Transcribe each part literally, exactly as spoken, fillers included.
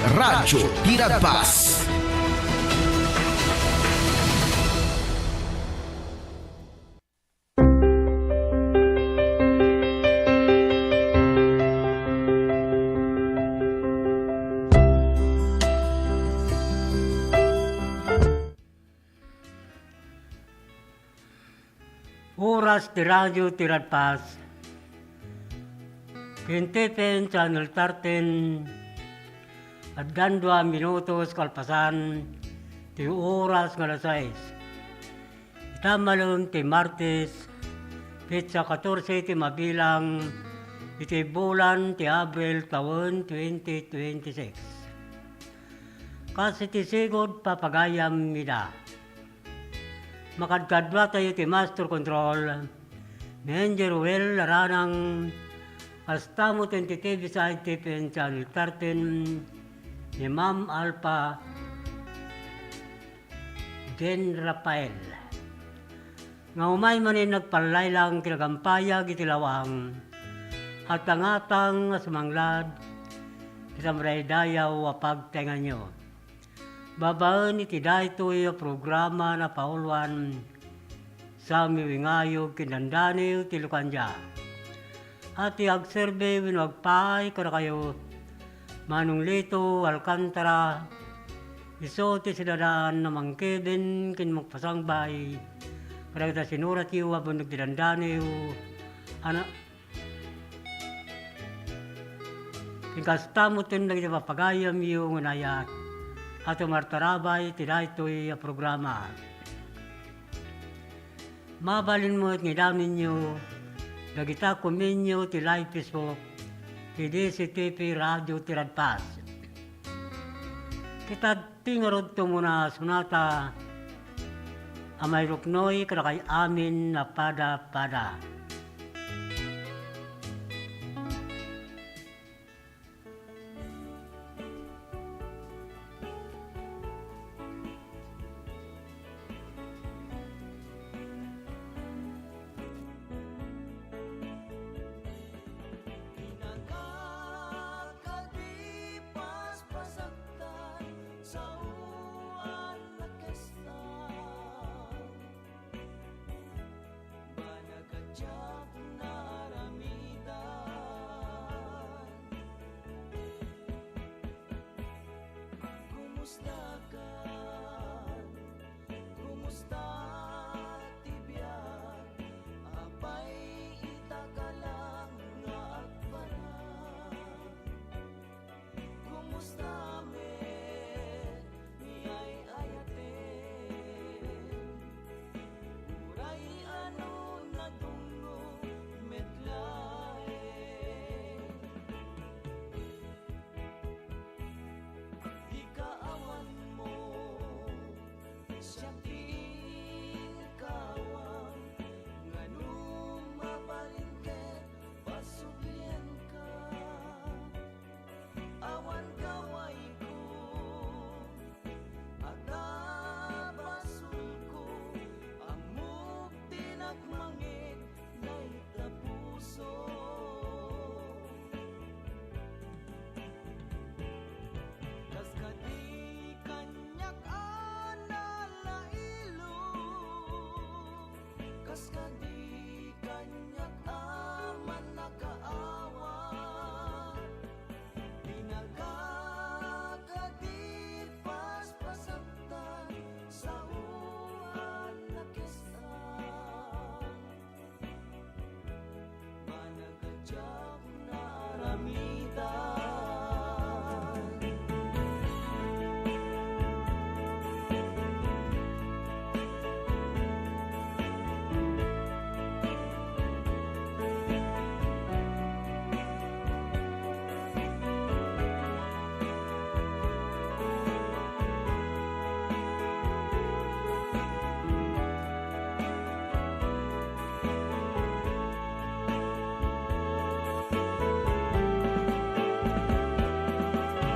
Radyo Tiradpas. Oras ti Radyo Tiradpas ken T P N Channel thirteen, addan dua minutos kalpasan ti oras nga alas sais. Ita malem ti Martes, petsa katorse ti mabilang iti bulan ti Abril tawen twenty twenty-six. Kas iti sigud, papagayam ida. Makadkaduatayo ti Master Control, ni Engineer Ruel Laranang, kasta met ti T V side T P N Channel thirteen, ni Ma'am Alpha Jen Rafael. Nga umay manen nagpallaylang ti nagampayag iti lawang, atang-atang nga sumanglad iti madaydayaw a pagtaenganyo. Babaen iti daytoy a programa, napauluan, Sammy Wingayog ken Dandaniw ti Lucandia. A ti agserbi wenno agpaay kadakayo, Manong Lito Alcantara, isu ti sidadaan a mangkeben ken mangpasangbay kadagita sinuratyo a benneg ti Dandaniw, a na-, ken kasta met dagiti papagayamyo nga naayat a tumartarabay ti daytoy a programa. Mabalin met nga idaninyo dagita komenyo ti live Facebook ti D C T P Radio Tiradpas. Kitad ti ngarud tumuna sunata a mairuknoy kadakay amin a pada-pada. Pinaka kadi paspasaktan, sao a nakesta. Banag a diak naaramidan. Kumusta ka? Kumusta ti biag? Apay ita ka lang nga agparang? Kumusta met ni ay-ayaten? Uray ano nadunggo met laeng. Di ka awan mo, siak ti inkaawan, ngano mabalin ket pasublianka? Awan gawayko, adda basolko, ammok ti nagmangit, naitapuso. Kas kadi kaniak a nalailo, kas kadi kaniak a mannakaawat, pinaka kadi paspasaktan, sao a nakesta. Banag a diak naaramidan.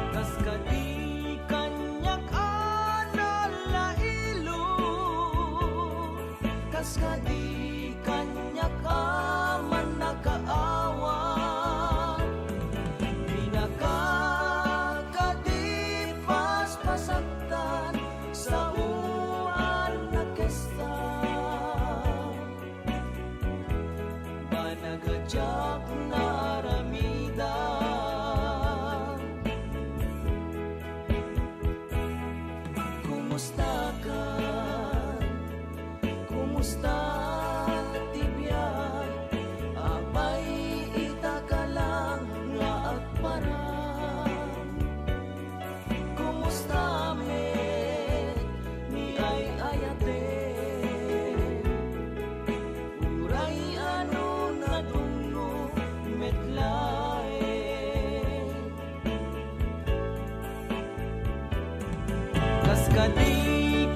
Kas kadi kaniak a nalailo, kas kadi kaniak a mannakaawat, pinaka Kumusta ka? Kumusta ti biag? Apay, ita ka lang nga agparang. Kumusta met ni ay-ayaten? Uray ano, nadunggo met laeng. Kas kadi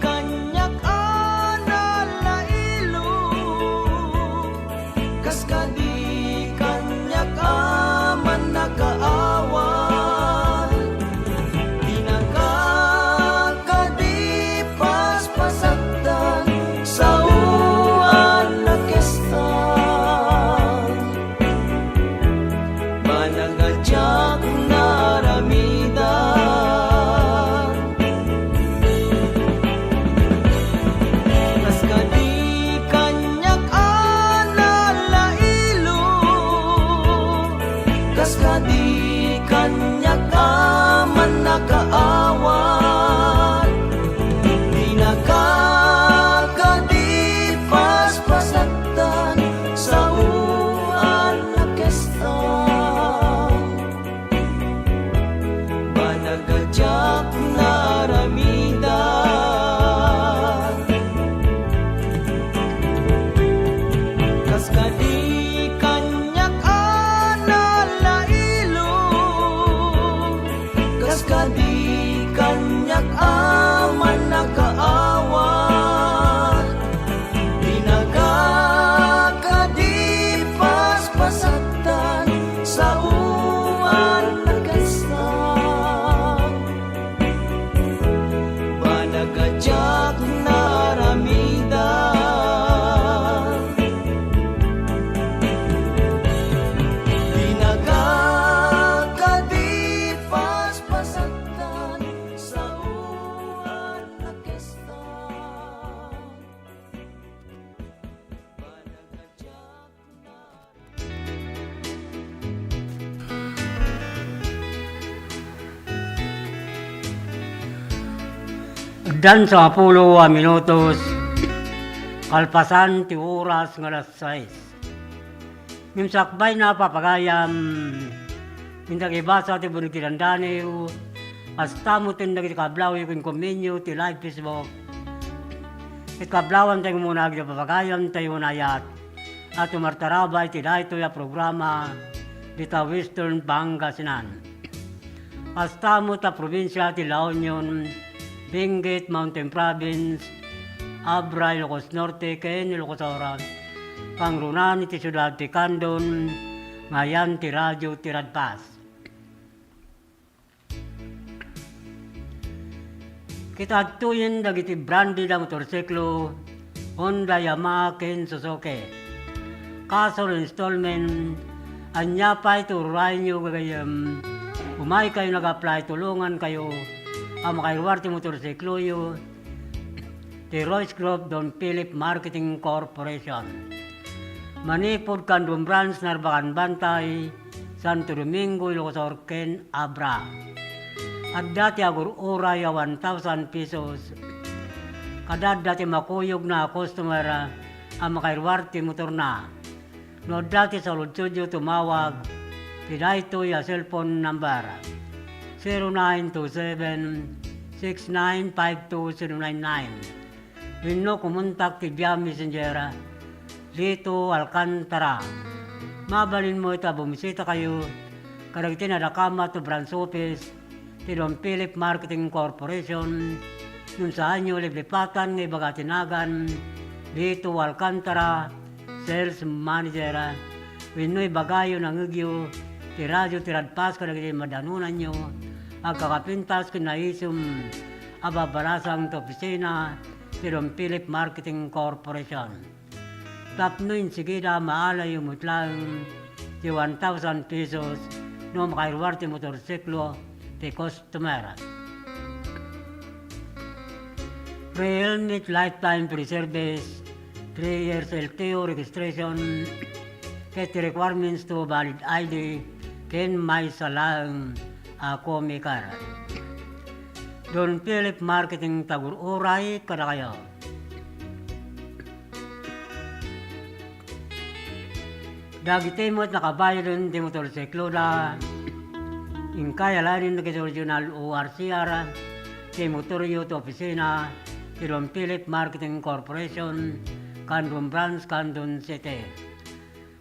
kaniak a nalailo, kas kadi kaniak a mannakaawat, dinaka kadi paspasaktan, sao a nakestan. Banag a diak naaramidan. Kas kadi kaniak a nalailo, kas kadi kaniak a mannakaawat, dinaka kadi paspasaktan, sao a nakestan. Banag a diak naaramidan. Kas kadi kaniak a nalailo, kas kadi kaniak a mannakaawat, dinaka kadi paspasaktan, sao a nakestan. Banag a diak naaramidan. Dinaka kadi paspasaktan, sao a nakestan. Addan sangapulo a minutos kalpasan ti oras nga alas sais. Ngem sakbay na, papagayam, intak ibasa ti bulig ti dandaniw, kasta met ken dagiti kablawyo ken komenyo ti live Facebook. Ket kablawantayo nga umuna, dagiti papagayam, tayo nayat a tumartaraba iti daytoy a programa dita Western Pangasinan. Kasta met a probinsia ti La Union, Benguet Mountain Province, Abra, Ilocos Norte, ken Ilocos Sur, kangrunaan iti siudad ti Candon, nga ayan ti Radio Tiradpas. Ket adtoyen dagiti brandi da motorsiklo, Honda, Yamaha, ken Suzuki. Cash or installment, ania pay ti ururayenyo, gagayyem? Umaykayo nag-apply, tulongankayo a makairuar ti motorsikloyo ti Royce Group Don Philip Marketing Corporation. Manipud Candon Branch, Narbacan Bantay, Santo Domingo, Ilocos Sur, ken Abra. Adda ti agur-uray a one thousand pesos. Kada adda ti makuyogna a customer a makairuar ti motorna. No adda ti saludsodyo, tumawag ti daytoy a cellphone number, zero nine two seven, six nine five two zero nine nine. Wenno kumontak ti via messenger, Lito Alcantara. Mabalin met a bumisitakayo kadagiti nadakamat a branch office ti Don Philip Marketing Corporation. No saanyo liplipatan nga ibaga ti nagan, Lito Alcantara, sales manager, wenno ibagayo, nangngegyo ti Radio Tiradpas kadagiti madanonanyo, agkakapintas ken naisem a babalasang ti opisina ti Don Philip Marketing Corporation. Tapno insigida, maalayo met laeng ti one thousand pesos no makairuar ti motorsiklo ti customer. Free helmet, lifetime free service, three years L T O registration, ket ti requirements to valid I D ken maysa laeng a co-maker. Don Philip Marketing, tagur-uray kadakayo. Dagiti met nakabayaden ti motorsikloda, inkay alaenen dagiti original O R C R ti motoryo ti opisina ti Don Philip Marketing Corporation, Candon Branch, Candon City.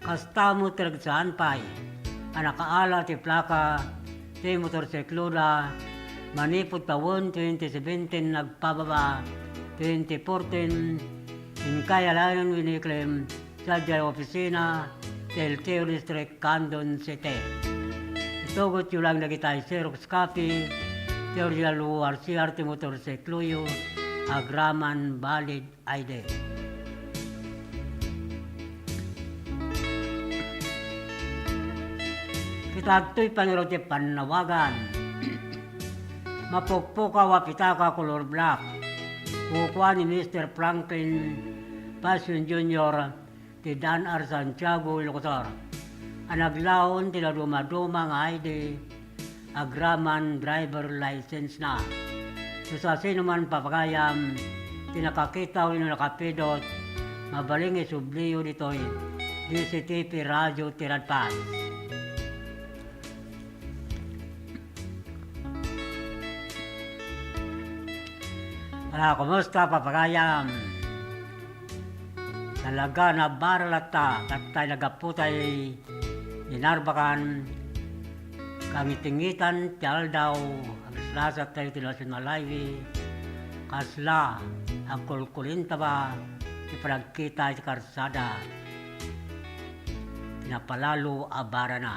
Kasta met ti nagsaan pay a nakaala ti plaka ti motorsikloda manipud tawen twenty seventeen agpababa twenty fourteen, inkay alaenen wenno iklem sadiay opisina ti L T O District, Candon City. Itugotyo laeng dagitay Xerox copy ti original O R C R ti motorsikloyo agraman valid I D. Kita adtoy pay ngarud ti pannawagan. Mapukpukaw a pitaka color black. Kukua ni Mister Franklin Passion Junior ti Dan R. Santiago, Ilocos Sur, a naglaon ti nadumaduma nga I D agraman driver license na. No siasinoman papagayam ti nakakita wenno nakapidot, mabalin nga isubliyo ditoy D Z T P Radio Tiradpas. Ala, kumusta, papagayam? Talaga, nabara latta, tattay nagaputay inarbakan, kangitingitan ti aldaw, aglasat tayo ti National Highway, kasla, agkulkulinta ba, ti panagkita iti karsada, ti napalalo a barana.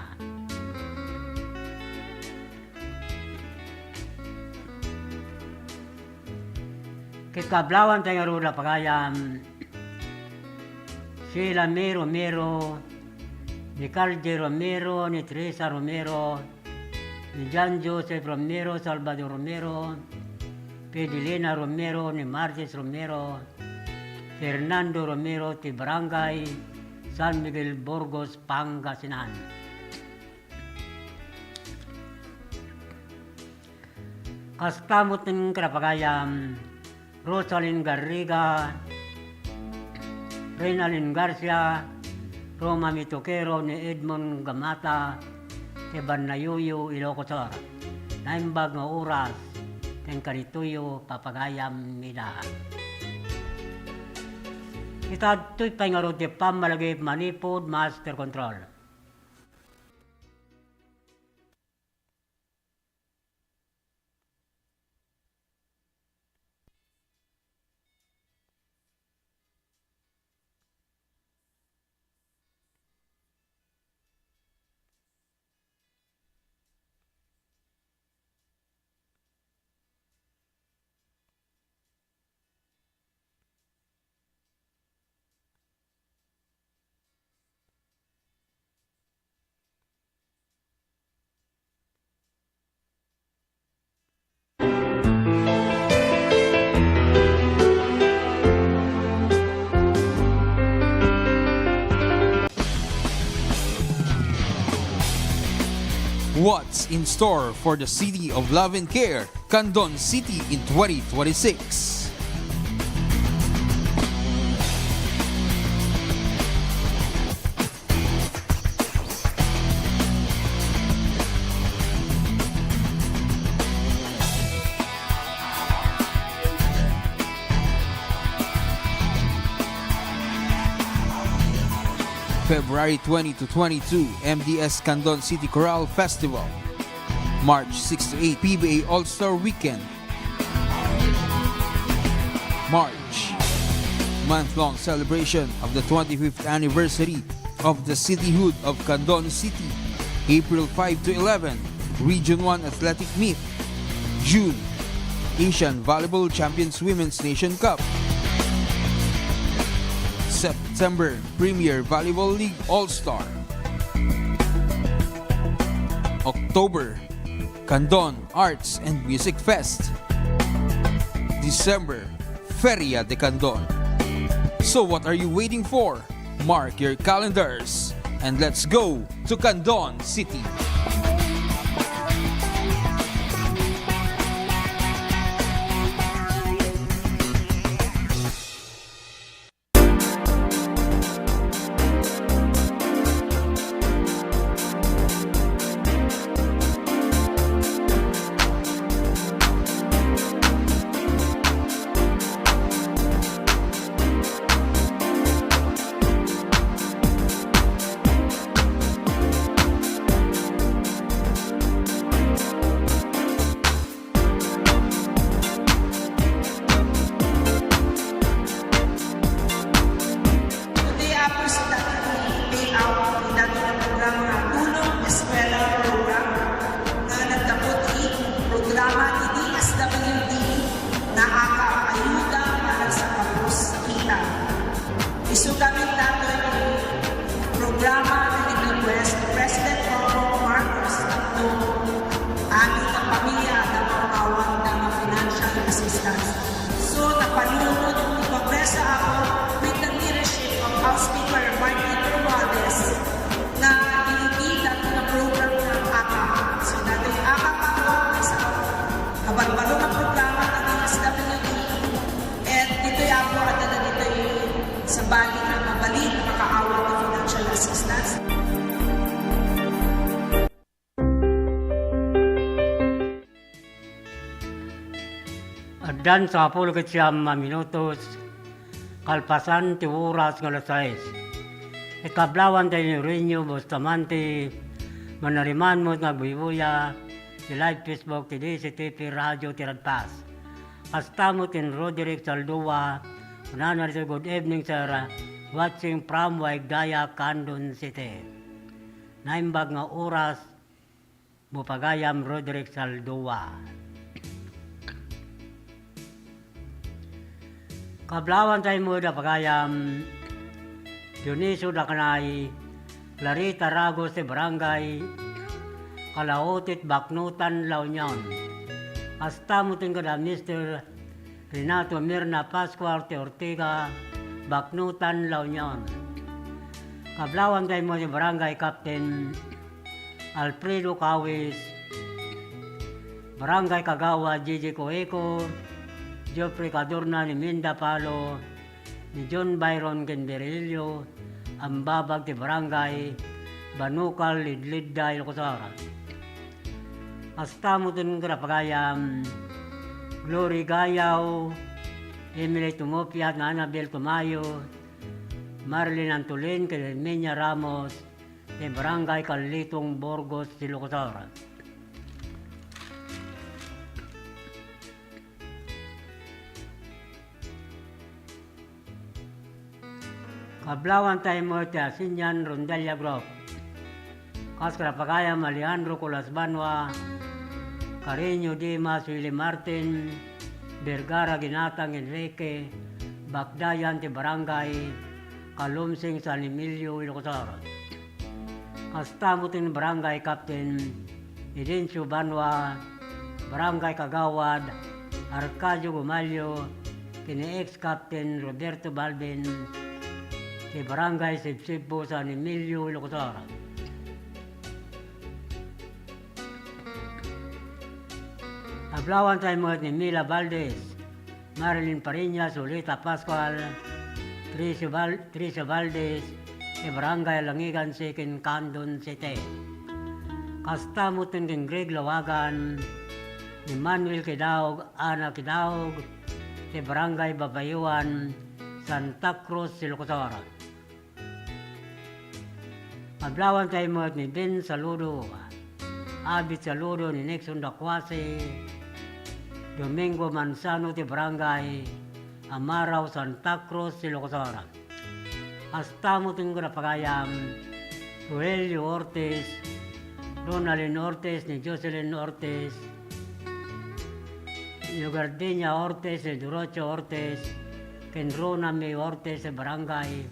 Ket kablawan tayo ngarud a pagayam, Sheila May Romero, ni Carl J. Romero, ni Teresa Romero, ni John Joseph Romero, Salvador Romero, Fidelina Romero, ni Martes Romero, Fernando Romero, ti Barangay San Miguel, Burgos, Pangasinan. Kasta met ken kada pagayam, Rosalyn Garriga, Reynalyn Garcia, Roma Mitoquero, ni Edmond Gamata, ti Bannayuyu, Ilocos Sur. Naimbag nga oras, ken kanitoyo, papagayam ida. Kita adtoy pay ngarud ti pammalagip manipud master control. What's in store for the City of Love and Care, Candon City in twenty twenty-six? February twenty to twenty-two, M D S Candon City Chorale Festival. March six to eight, P B A All-Star Weekend. March, month-long celebration of the twenty-fifth anniversary of the cityhood of Candon City. April five to eleven, Region one Athletic Meet. June, Asian Volleyball Champions Women's Nation Cup. September, Premier Volleyball League All-Star. October, Candon Arts and Music Fest. December, Feria de Candon. So what are you waiting for? Mark your calendars and let's go to Candon City. Kami datoy ti programa nga nag-request ni President Bongbong Marcos Aquino, amin a pamilya a makaawan iti financial assistance. So, napanunot ti Kongreso, Apo, with the leadership of House Speaker Martin Romualdez, nga imbita ti program nga AKAP. So, datoy AKAP, Apo, maysa a barbaro nga programa nga D S W D. And ditoy, Apo, adda ditoy sabali nga mabalin a makaawan ti financial assistance. Addan sapul ket siam a minutos kalpasan ti oras nga alas sais. Ket kablawanta, inurinyo Bustamante, manariman met nga agbuybuya ti live Facebook ti D C T P Radio ti Radpas. Kasta met ken Roderick Saldua, kunana ditoy, "Good evening, sir. Watching from Waigdaya, Candon City." Naimbag nga oras, Bupagayam Roderick Saldua. Kablawanta met a pagayam, Dionisio Dakanay, Clarita Ragos ti Barangay Kalaotit, Baknotan, La Union. Kasta met ken kada Mister Renato Mirna Pascual ti Ortega, Baknotan, La Union. Kablawanta met ti Barangay Captain Alfredo Cawis, Barangay Kagawad Gigi Coeco, Geoffrey Cadorna ni Minda Palo, ni John Byron ken Virilio, imbabag ti Barangay Banukal, Lidlidda, Ilocos Sur. Kasta met ken kada pagayam, Glory Gayaw, Emily Tumupiat, Annabel Tumayo, Marlene Antolin, ken Herminia Ramos, ti Barangay Carlitong, Burgos, Ilocos Sur. Kablawanta met ti Asinian Rondalia Group. Kas kada pagayam, Alejandro Colas Banua, Carreño Dimas, Willie Martin, Vergara Ginatang, Enrique, Bakdayan ti Barangay Calumsing, San Emilio, Ilocos Sur. Kasta met ti Barangay Captain Edencio Banua, Barangay Kagawad Arcadio Gumalio, ken ni ex-Captain Roberto Balbin, ti Barangay Sibsibbo, San Emilio, Ilocos Sur. Kablawanta met ni Mila Valdez, Marilyn Pariñas, Oleta Pascual, Tricio Val-, Tricio Valdez, ti Barangay Langigan Second, Candon City. Kasta met ken Greg Lawagan, ni Manuel Kidaog, Ana Kidaog, ti Barangay Babayuan, Santa Cruz, Ilocos Sur. Kablawanta met ni Ben Saludo, Abit Saludo, ni Nixon Dacuase, Domingo Manzano ti Barangay Amarao, Santa Cruz, Ilocos Sur. Kasta met ken kada pagayam, Rogelio Ortiz, Ronaldin Ortiz, ni Jocelyn Ortiz, Yogardenia Ortiz, ni Dorocho Ortiz, ken Rona May Ortiz, Barangay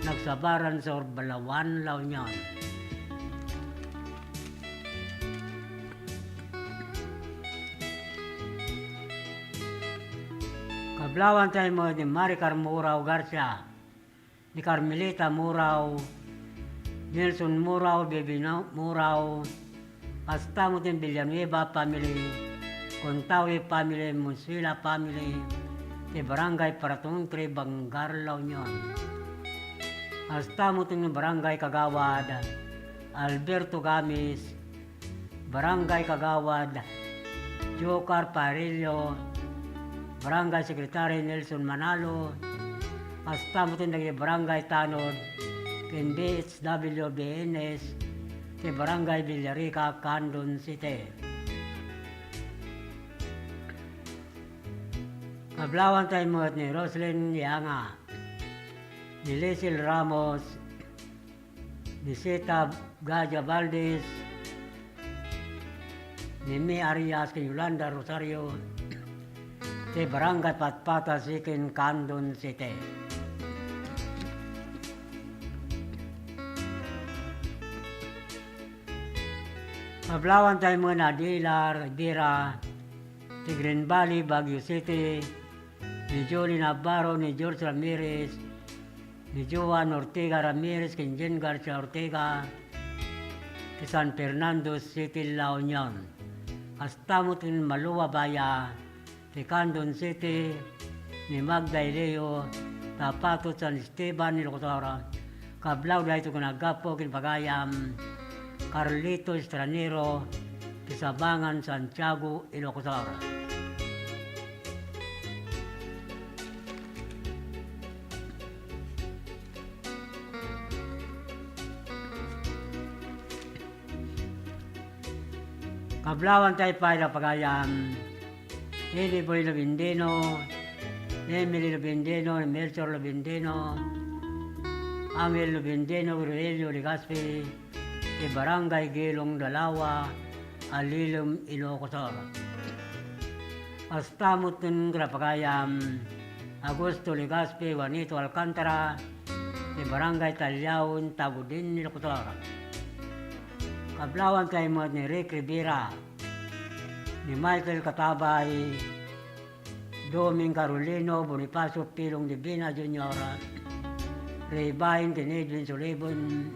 Nagsabaran Sur, Balaoan, La Union. Kablawanta met ni Maricar Murao Garcia, ni Carmelita Murao, Nelson Murao, Bebino Murao, kasta met ti Villanueva family, Contawi family, Monsuela family, ti Barangay Paraton, Tribangar, La Union. Kasta met ti Barangay Kagawad Alberto Gamis, Barangay Kagawad Jocar Parillo, Barangay Secretary Nelson Manalo, kasta met dagiti Barangay Tanod ken B H W B N S ti Barangay Villarica, Candon City. Kablawanta met ni Roslyn Yanga, ni Liesel Ramos, ni Sita Gadia Valdez, ni Mi Arias ken Yolanda Rosario, ti Barangay Patpata Second, Candon City. Kablawantay met ni Adela Rivera ti Green Valley, Baguio City, ni Julie Navarro, ni George Ramirez, ni Joan Ortega Ramirez, ken Jen Garcia Ortega, ti San Fernando City, La Union. Kasta met ti Malua Baya, ti Candon City, ni Magda Elio, Tapatot, San Esteban, Ilocos Sur. Kablaw daytoy ken aggapu ken pagayam, Carlito Estranero, ti Sabangan, Santiago, Ilocos Sur. Kablawantay pay da pagayam, Eli Boy Lobendeno, Emily Lobendeno, Melchor Lobendeno, Angel Lobendeno, Virgilio Legaspi, ti Barangay Gilong Dalawa, Alilem, Ilocos Sur. Kasta met ken da pagayam, Augusto Legaspi, Juanito Alcantara, ti Barangay Taliaon, Tagudin, Ilocos Sur. Kablawantay met ni Rick Rivera, ni Michael Katabay, Doming Carolino, Bonifacio Pilong Divina Junior, Ray Bain, ken Edwin Sulibon,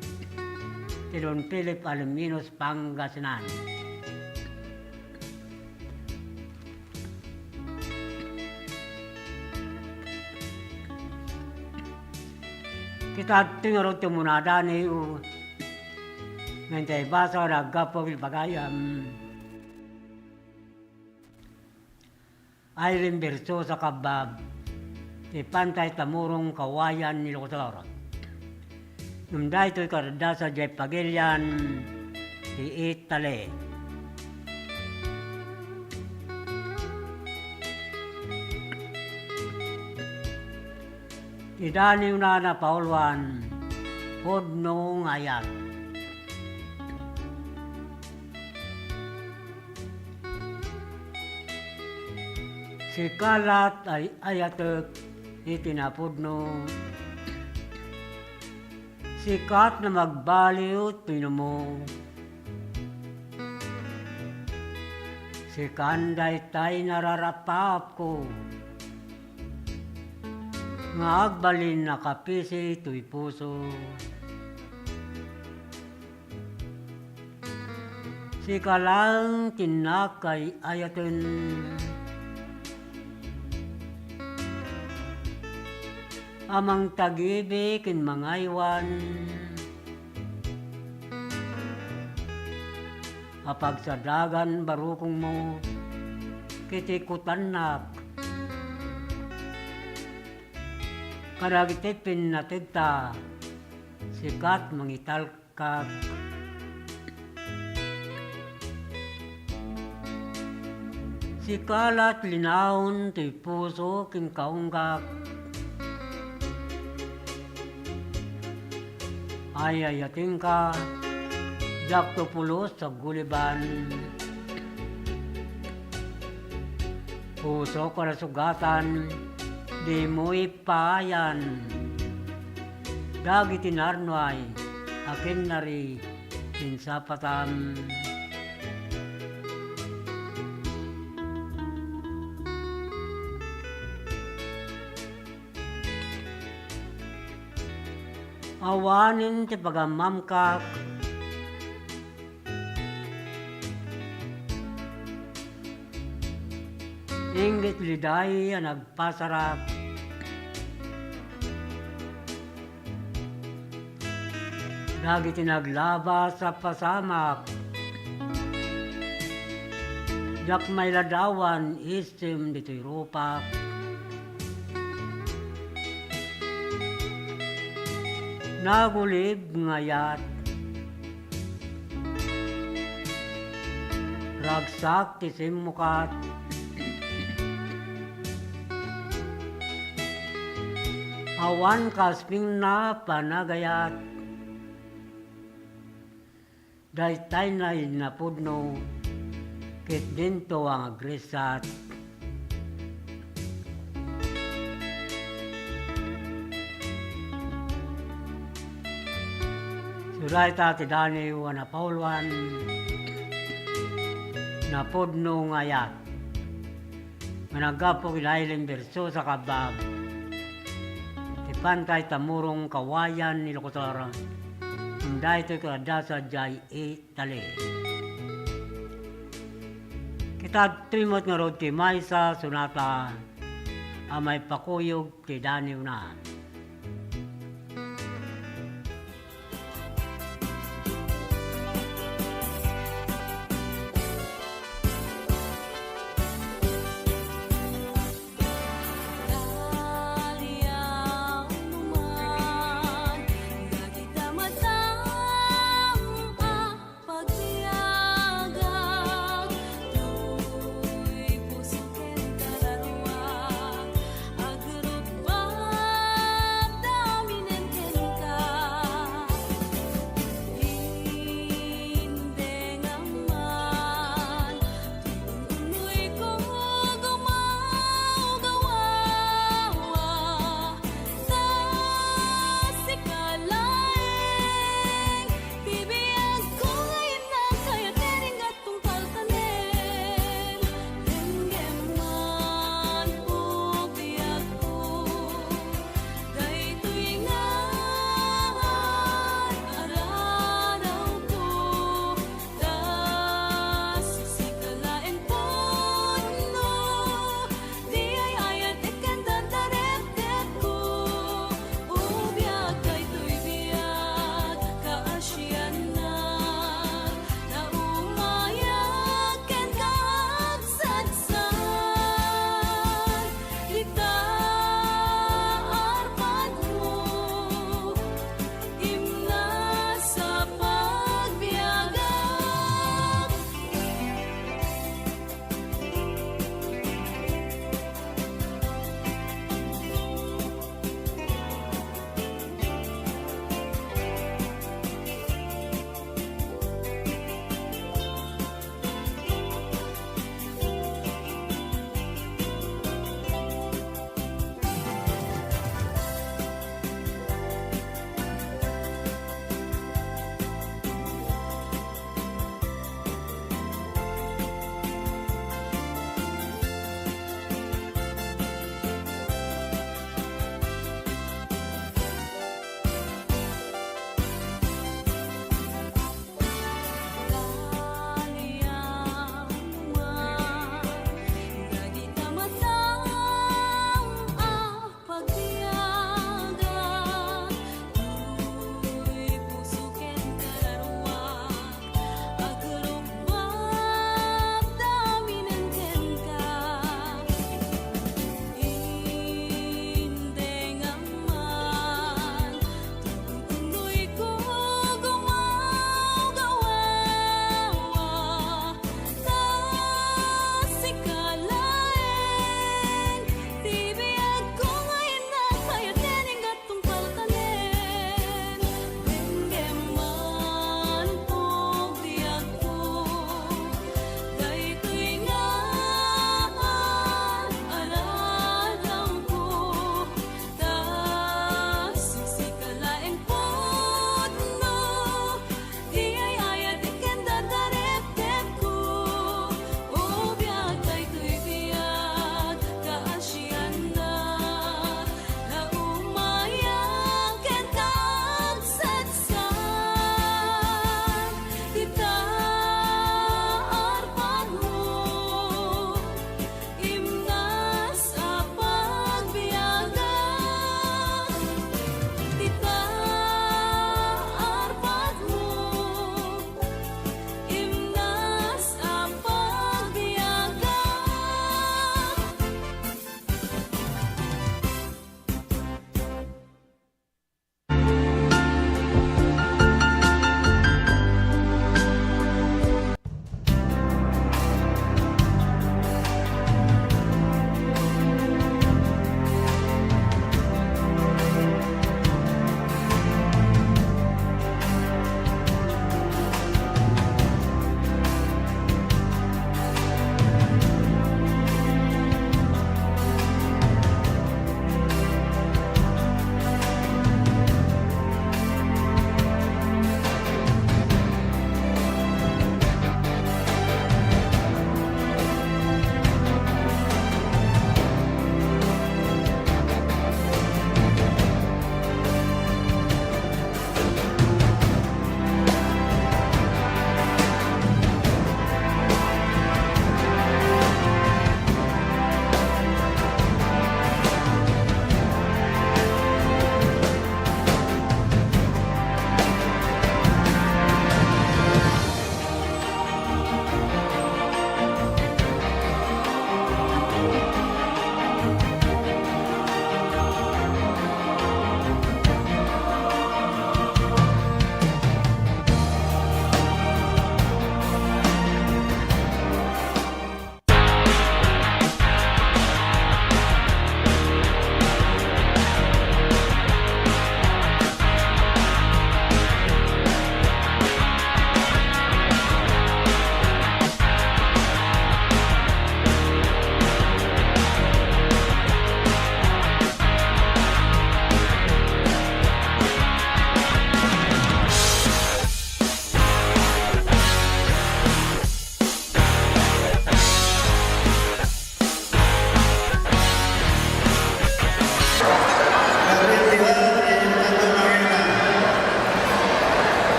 ti Don Philip Alaminos, Pangasinan. Kita ti ngarud ti umunada ni u-, nga intay basa nga aggapu iti pagayam. Irene Versosa Kabbab, ti Pantay Tamurong, Cauayan, Ilocos Sur. Ngem daytoy kardasda idiay pagilian ti Italy. Ti daniwna a napauluan, pudno nga ayat. Sika laeng ay-ayatek iti napudno. Sika ti magbaliw ti inumo. Sikan daytay nararapaapko nga agbalin a kapisi toy puso. Sika laeng ti nakay-ayaten a mangtagibi ken mangaywan a pagsadagan barukongmo iti kutannak. Kadagiti pinnategta, sika ti mangitalkak. Sika laeng ti linaon ti puso ken kaunggak. Ay-ayatenka, diakto pulos aguliban. Pusok a nasugatan, dimo ipaayan. Dagiti narnuay a kinnari ti insapatam. Awanen ti pagammamkak. Inggit liday a nagpasarak. Dagiti naglabas a pasamak. Diak mailadawan isem ditoy rupak. Nagulib nga ayat. Ragsak ti simmukat. Awan kaspingna panagayat. Daytay nga napudno ket dinto a nagriksat. Isu dayta ti daniw a napauluan, Napudno nga ayat nga naggapu iti Highland Versus a Kaabab ti Pantay Tamurong Kawayan ni Locutor, daytoy ket adda sadiay itali. Kita adtoy met ngarud ti maysa a sonata a maipakuyog ti daniwna.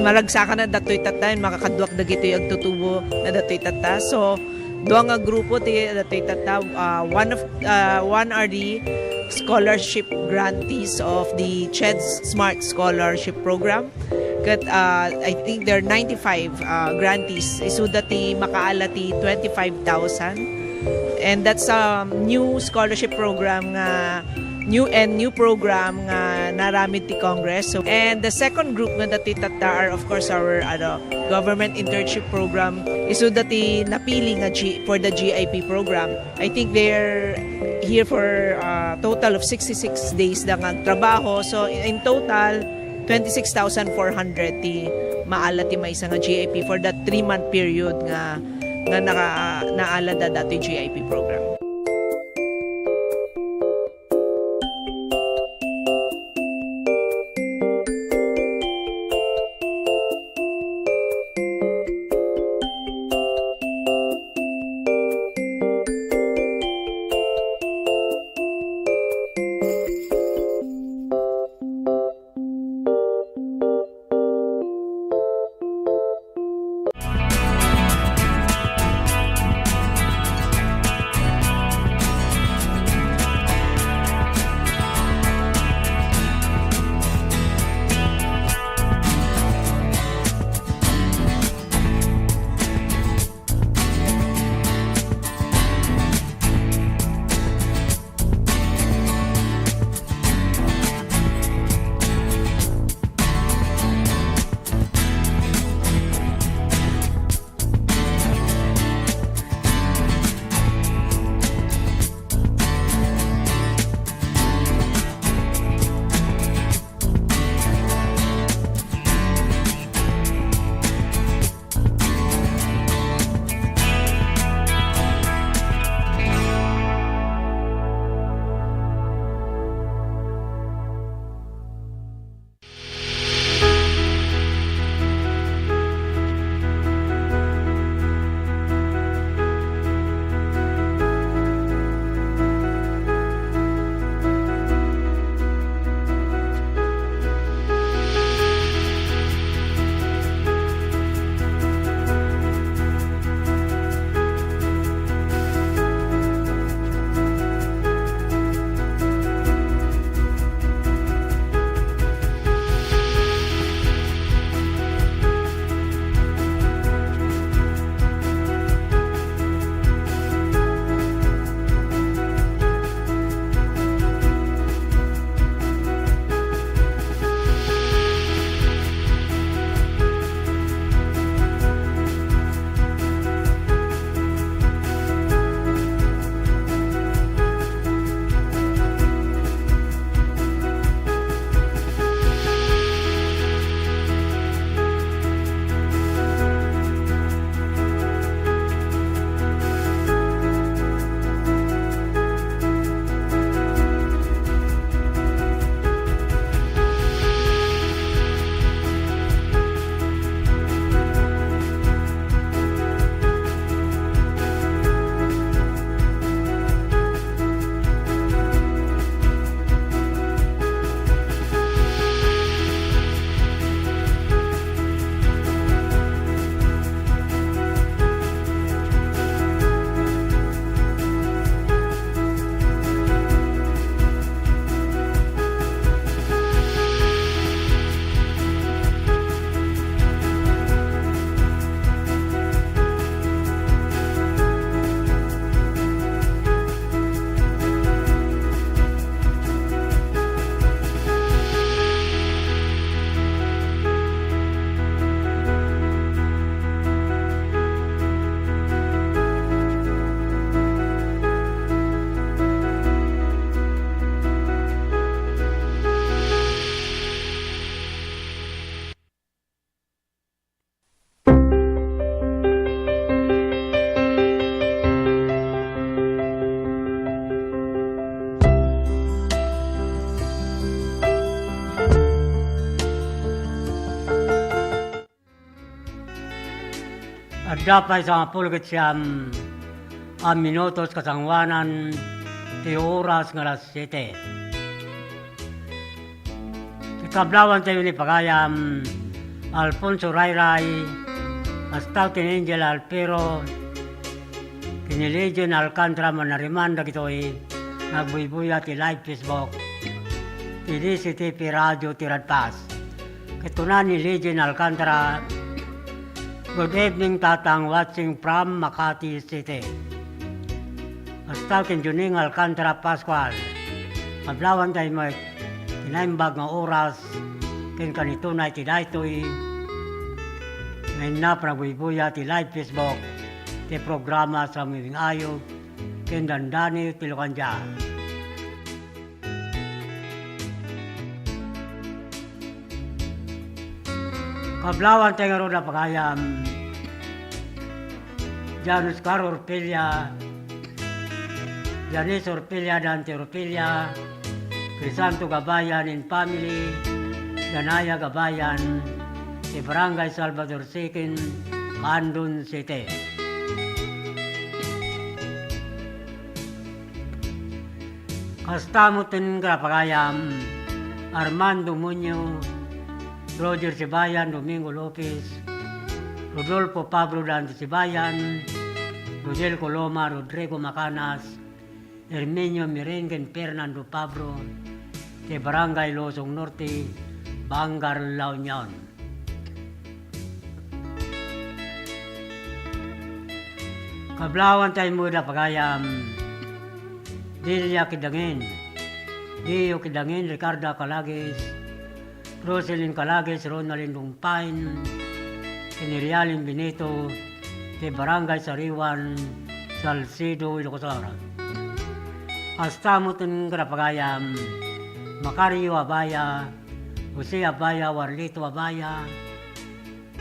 Maragsakan a datoy tatta, makakaduak dagitoy agtutubo na datoy tatta. So, dua nga grupo ti datoy tatta. Uh, one of uh, one are the scholarship grantees of the CHED Smart Scholarship Program. Ket uh, I think there are ninety-five uh, grantees. Isuda ti makaala ti twenty-five thousand. And that's a new scholarship program nga new and new program nga naramid ti Congress. So, and the second group nga dati tatta are, of course, our ano, government internship program. Isu dati napili nga G, for the G I P program. I think they're here for a total of sixty-six days da nga trabaho. So, in total, twenty-six thousand four hundred ti maala ti maysa nga G I P for that three-month period nga, nga naka, naala da dati G I P program. Adda pay sangapulo ket siam a minutos kasangoanan ti oras nga alas siete. Ti kablaawantayo ni pagayam, Alfonso Rayray, kasta ken Angel Alpero, ken ni Legend Alcantara, manariman dagitoy nga agbuybuya ti live Facebook ti D C T P Radio ti Radpas. Ket kuna ni Legend Alcantara, "Good evening, Tatang, watching from Makati City." Kasta ken Juning Alcantara Pascual, kablawanta met ti naimbag nga oras ken kanitunay ti daytoy nga inna panagbuybuya ti live Facebook ti programa Sangiwing Ayup ken Dandani ti Lukandia. Kablawanta ngarud a pagayam, Jan Oscar Orpilla, Janice Orpilla, Dante Orpilla, Crisanto Gabayan and family, Danaya Gabayan, ti Barangay Salvador Second, Bandon City. Kasta met ti pagayam, Armando Muñoz, Roger Sibayan, Domingo Lopez, Rodolfo Pablo, Dante Sibayan, Rodel Coloma, Rodrigo Macanas, Herminio Miren ken Fernando Pablo, ti Barangay Losong Norte, Bangar, La Union. Kablawanta met a pagayam, Delia Kidangin, Dio Kidangin, Ricarda Calagis, Roselyn Calagis, Ronaldin Dumpain, ken ni Realin Benito, ti Barangay Sariwan, Salcedo, Ilocos Sur. Kasta met ti pagayam, Macario Abaya, Jose Abaya, Warlito Abaya,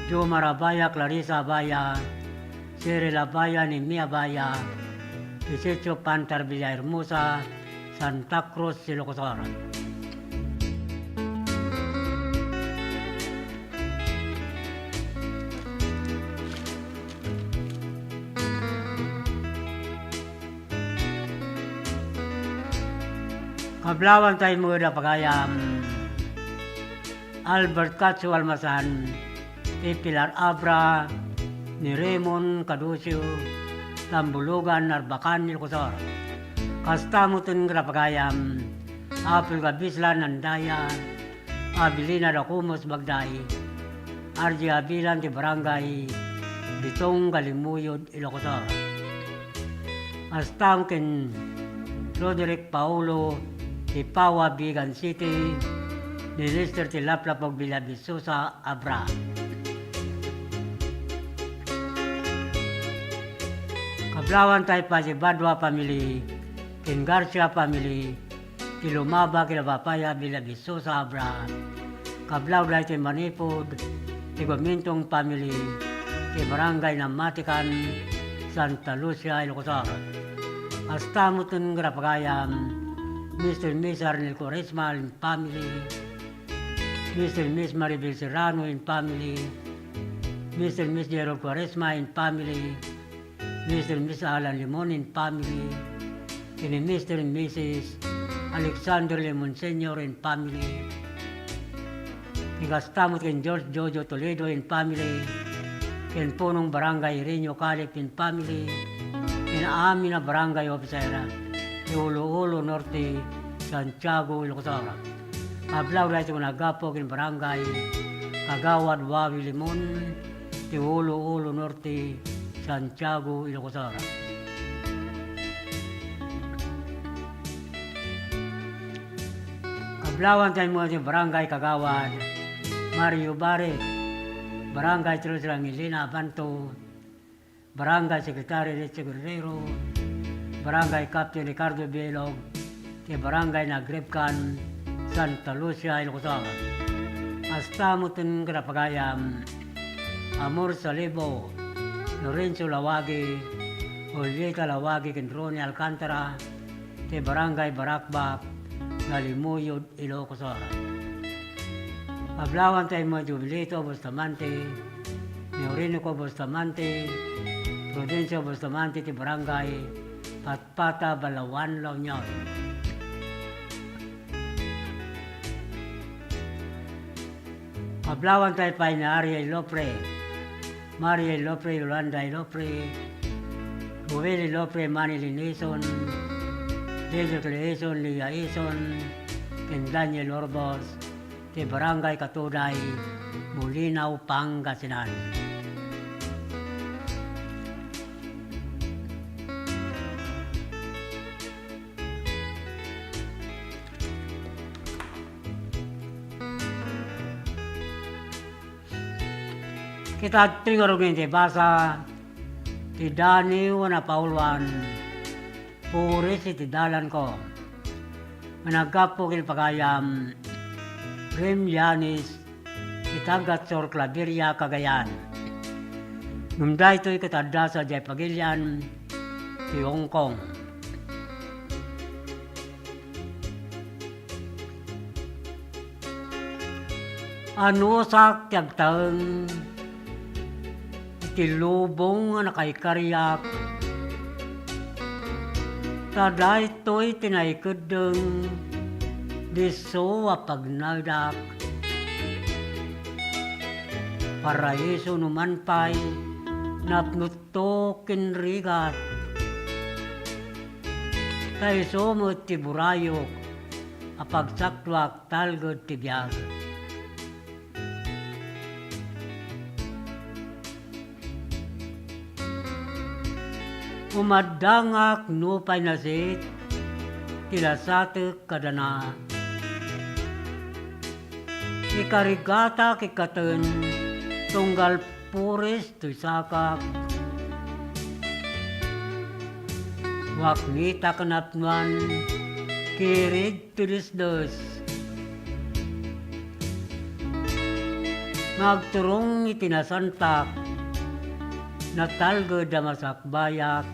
Jomar Abaya, Clarissa Abaya, Cheryl Abaya, Nemi Abaya, Isidro Pantar, Villahermosa, Santa Cruz, Ilocos Sur. Kablawanta met a pagayam, Albert Katsu Almasan, ti Pilar Abra, ni Raymond Caducio, Tambulugan, Narbacan, Ilocos Sur. Kasta met ti pagayam, Apple Gabislan, Andaya, Abilina Dacumus, Bagday, R J Abilan, ti Barangay Bitong, Galimuyod, Ilocos Sur. Kasta ken Roderick Paulo, ti Paua, Vigan City, ni Lester ti Laplapog, Villavisosa, Abra. Kablawanta met ti Badua family, ken Garcia family, ti Lumaba, Kilabapaya, Villavisosa, Abra. Kablawda met ti manipud ti Gumintong family, ti Barangay Namatican, Santa Lucia, Ilocos Sur. Kasta met ti pagayam, Mister and Miss Arnel Cuaresma and family, Mister and Miss Maribel Serrano and family, Mister and Miss Gerald Cuaresma and family, Mister and Miss Alan Limon and family, ken ni Mister and Missus Alexander Limon Senior and family, ken kasta met ken George Jojo Toledo and family, ken punong Barangay Ireneo Calip and family, ken amin a barangay officer ti Ulu-Ulu Norte, Santiago, Ilocos Sur. Kablawda met ti nagapu ken Barangay Kagawad Wawi Limon, ti Ulu-Ulu Norte, Santiago, Ilocos Sur. Kablawanta met ti Barangay Kagawad Mario Barret, Barangay Treasurer Angelina Abanto, Barangay Secretary Richie Guerrero, Barangay Captain Ricardo Bielog, ti Barangay Nagribkan, Santa Lucia, Ilocos Sur. Kasta met ti pagayam, Amor Salibo, Lorenzo Lawagi, Julieta Lawagi, ken Ronnie Alcantara, ti Barangay Barakbak, Galimuyod, Ilocos Sur. Kablawanta met Jubilito Bustamante, ni Orinoco Bustamante, Prudencio Bustamante, ti Barangay Patpata, Balaoan, La Union. Mablawantay pay ni Ariel Lopre, Mariel Lopre, Yolanda Lopre, Ruel Lopre, Manny Linison, Dedrick Linison, Lia Ison, ken Daniel Orbos, ti Barangay Katuday, Bulinaw, Pangasinan. Kita adtoy ngarud iti basa ti Daniel a napauluan, Puris iti dalanko. Nga naggapu ken pagayam, Rem Yanis, iti Taga Sur Claveria, Cagayan. Ngem daytoy ket adda sadiay pagilian ti Hong Kong. Anusak ti agtaeng iti lubong a nakaikariak, ta daytoy ti naikeddeng disso a pagnaedak. Paraiso no man pay, napno to ken rigat. Ta isu met ti burayok a pagsaktuak talged ti biag. Umaddangak nupay nasit ti lasatek kadana. Ikarigatak ikkaten tunggal puris toy sakak. Waknitak a napnoan, kirid ti desdes. Nga agturong iti nasantak, natalged a masakbayak.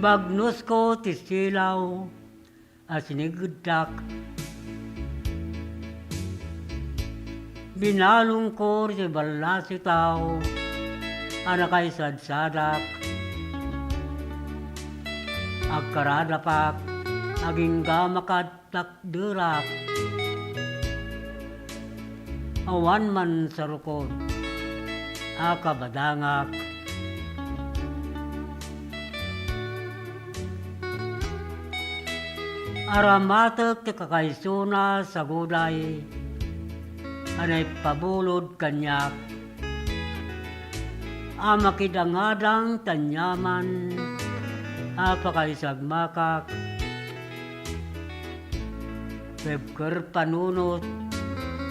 Bagnusko ti silaw, a sinigeddak. Binalongko ti ballasiw a tao a nakaisadsadak. Agkaradapak, agingga makatakderak. Awan man sarukod a kabadangak. Aramatek ti kakaisuna saguday a naipabulod kaniak a makidangadang ti aniaman a pakaisagmakak. Pebker panunot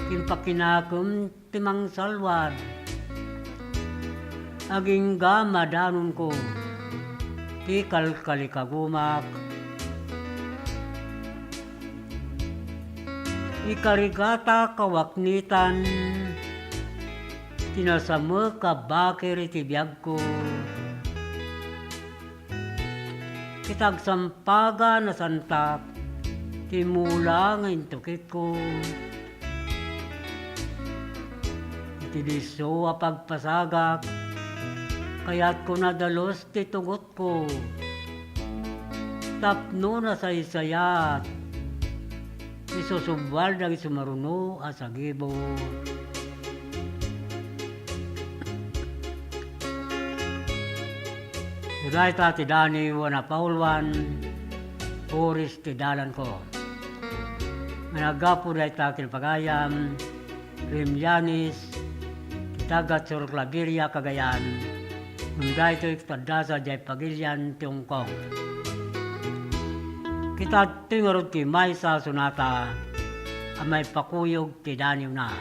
ken pakinakem ti mangsalwar. Agingga madanonko ti kalkalikagumak. Ikarigatak a waknitan ti nasamek a bakir iti biagko. Ket agsampagan a santak ti mula nga intukitko. Iti disso a pagpasagak, kayatko nadalus ti tungotko. Tapno nasaysayaat, isusubwal dagiti sumaruno a sagibo. Dayta ti Daniel a napauluan, Puris ti dalanko. Nga naggapu dayta ken pagayam, Rem Yanis, ti taga Sur Claveria, Cagayan. Ngem daytoy ket adda sadiay pagilian ti Hong Kong. Ket adtoy ngarud ti maysa a sonata a maipakuyog ti Daniel na.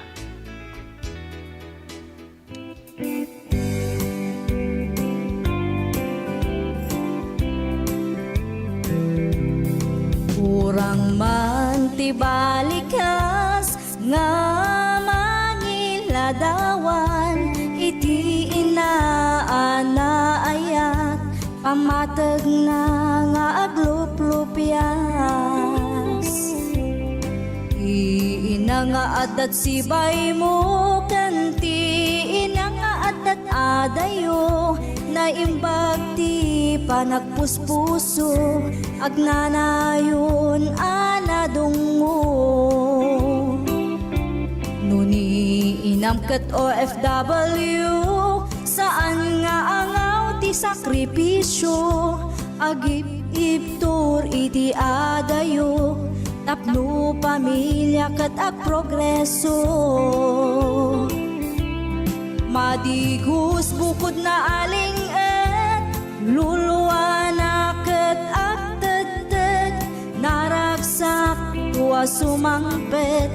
Kurang man ti balikas nga mangiladawan iti ina a naayat, pammategna nga agluplupias. Ti ina nga adda sibaymo ken ti ina nga adda adayo, naimbag ti panagpuspuso, agnanayon a nadung Ket O F W, saan nga angaw ti sakripisio, agib-ibtur iti adayo, tapno pamilia ket agprogreso. Madigus bukod naaling-et, luluana ket agtedted, naragsak a sumangpet,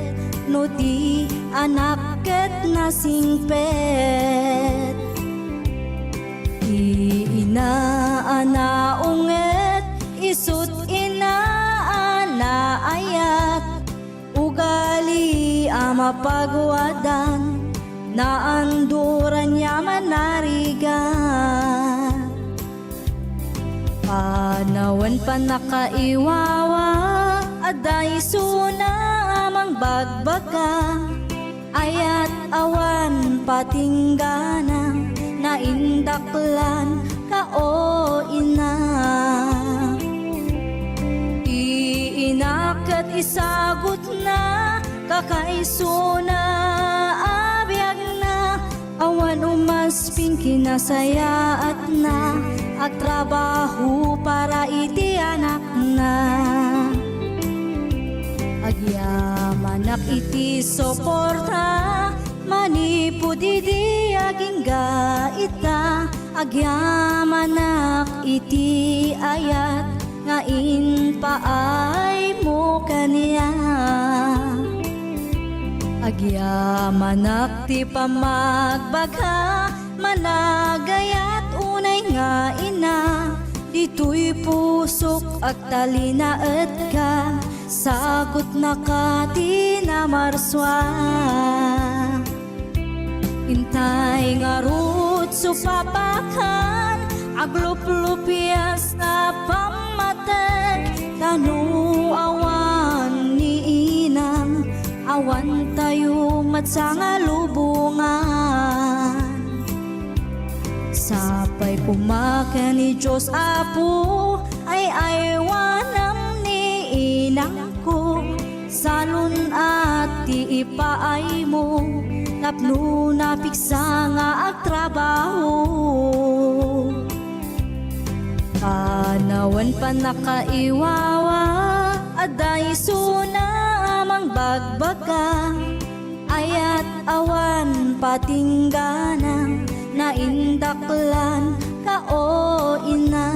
no ti anak ket nasingpet. Ti ina a naunget, isut' ina a naayat, ugali a mapaguadan, naanduran a manarigat. Panawen pannakaiwawa, adda isuna a mangbagbaga, ayat awan patinggana, naindaklan ka, o ina. Ti ina ket isagutna, kakaisuna a biagna, awan umasping kinasayaatna, agtrabaho para iti anakna. Agyamanak iti suporta, manipud idi agingga ita, agyamanak iti ayat nga impaaymo kaniak. Agyamanak ti pammagbaga, managayat unay nga ina, ditoy pusok agtalinaedka, sagutnaka ti namarsua. Intay ngarud supapakan, agluplupias a pammatek, ta no awan ni inam, awan tayo met sangalubongan. Sapay koma ken ni Dios Apo, ay-aywanam ni inangko, salun-at ti ipaaymo, tapno napigsa nga agtrabaho. Panawen pannakaiwawa, adda isuna a mangbagbaga, ayat awan patinggana, naindaklan ka, o ina.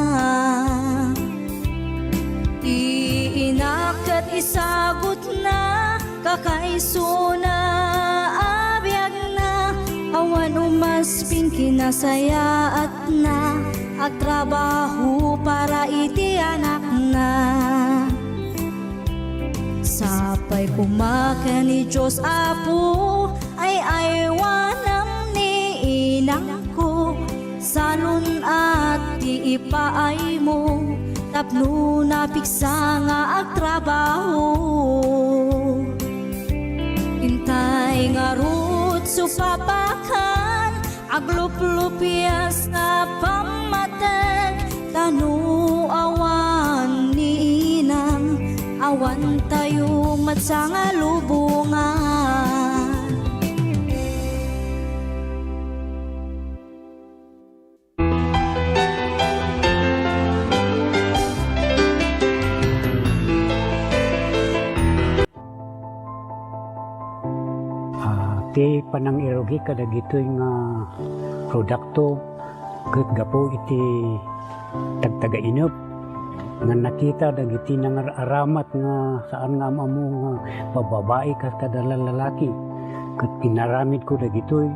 Ti ina ket isagutna, kakaisuna a biagna, awan umasping kinasayaatna, agtrabaho para iti anakna. Sapay koma ken ni Dios Apo, ay-aywanam ni inangko, salun-at ti ipaaymo, tapno napigsa nga agtrabaho. Intay ngarud supapakan, agluplupias a pammatek, ta no awan ni inam, awan tayo met sangalubongan. Ah, ti panangirugi kadagitoy nga produkto ket gapu iti tagtagainep nga nakita dagiti nangar-aramat nga saan nga am-ammo nga babbabai kas kada lalaki. Ket inaramidko dagitoy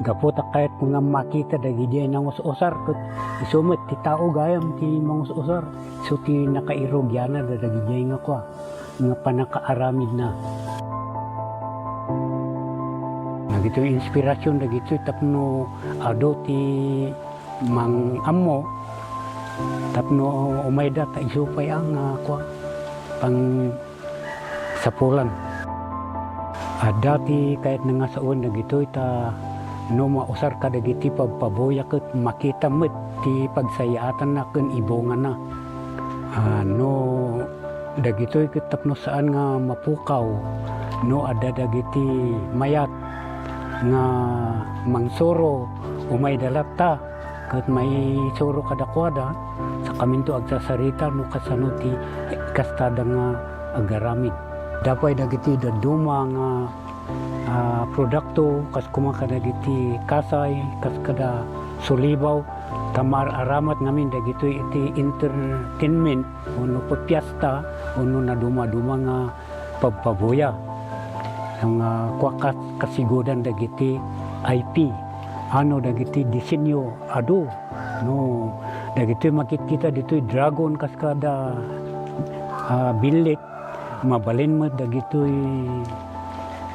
gapu ta kayatko nga makita dagidiay nangus-usar ket isu met ti tao gayam ti mangus-usar. Isu ti nakairugianna dagiti nga kua, nga pannakaaramidna. Dagitoy inspirasyon dagitoy tapno adu ti mang-ammo, tapno umayda ta isu pay a nga kua, pangsapulan. Adda ti kayatna nga sawen dagitoy ta no mausar kadagiti pabpabuya ket makita met ti pagsayaatanna ken ibungana. Ah, no dagitoy ket tapno saan nga mapukaw no adda dagiti mayat. nga mangsuro, umayda latta ket maisuro kadakuada, sakaminto agsasarita no kasano ti kastada nga agaramid. Adda pay dagiti dadduma nga, ah, produkto, kas koma kadagiti kasay, kas kada sulibaw, ta maar-aramat ngamin dagitoy iti entertainment, wenno piesta, wenno nadumaduma nga pagpabuya. Nga kua kas-, kasigudan dagiti I P. Ano dagiti disenyo adu? No, dagitoy makitkita ditoy dragon kas kada, ah, billit. Mabalin met dagitoy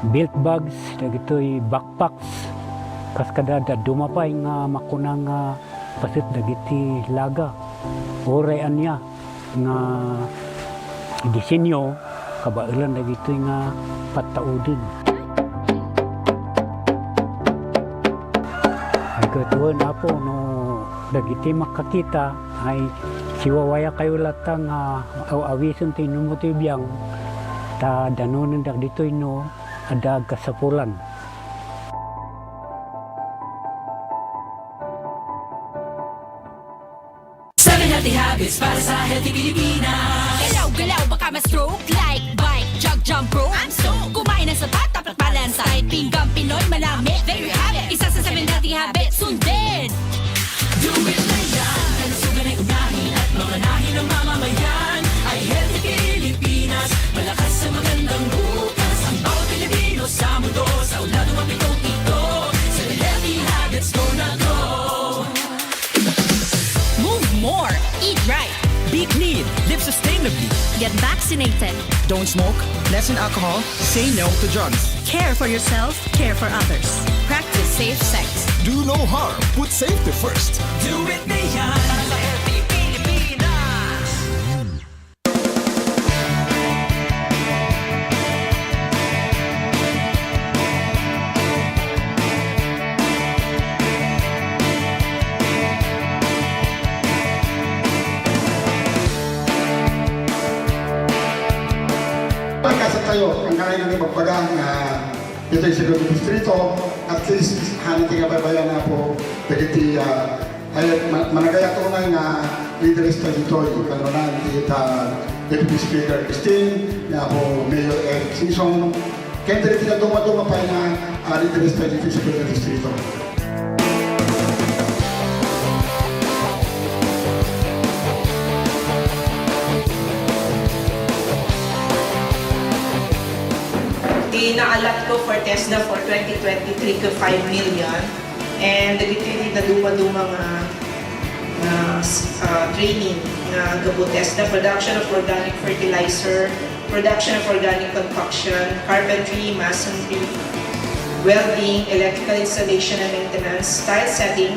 belt bags, dagitoy backpacks. Kas kada dadduma pay nga makuna nga paset dagiti laga. Uray ania nga disenyo, kabaelan dagitoy nga pattauden. Ay, ket wen, Apo, no dagiti makakita, ay siwawayakayo latta nga aw-awisen ti inummo ti biang, ta danonen dagitoy no adda agkasapulan. Seven healthy habits para sa healthy Pilipinas. Galaw-galaw, baka ma-stroke. Like, bike, jog, jump rope. I'm soaked. Kumain ng sapat, dapat balansay. Pinggang Pinoy, manamit. There you have it. Isa sa seven healthy habits. Sundin. Do it na yan. Kalusugan ay unahin at mamanahin ng mamamayan. Ay healthy Pilipinas. Malakas sa magandang bukas. Ang bawat Pilipino sa mundo. Sa ulado mapitong ito. Seven healthy habits, go na go. Move more. Eat right. Be clean. Live sustainably. Get vaccinated. Don't smoke. Lessen alcohol. Say no to drugs. Care for yourself. Care for others. Practice safe sex. Do no harm. Put safety first. Do it na yan. Sa healthy Pilipinas. Pagkasat tayo, ang kailangan ni magpagang, ah, Ditoy segundo distrito, at least, hana ti kabaybayan, Apo, dagiti, ah, ay, ma-, managayat unay nga leaders ta ditoy, kanunay ti, ah, Deputy Speaker Christine, ni Apo Mayor Eric Singson, ken dagiti nadumaduma pay nga, ah, leaders ta ditoy segundo distrito. Ti naalat ko for TESDA for twenty twenty-three ket five million. And dagiti ti nadumaduma nga, nga, ah, training nga gapu TESDA, production of organic fertilizer, production of organic concoction, carpentry, masonry, welding, electrical installation and maintenance, tile setting,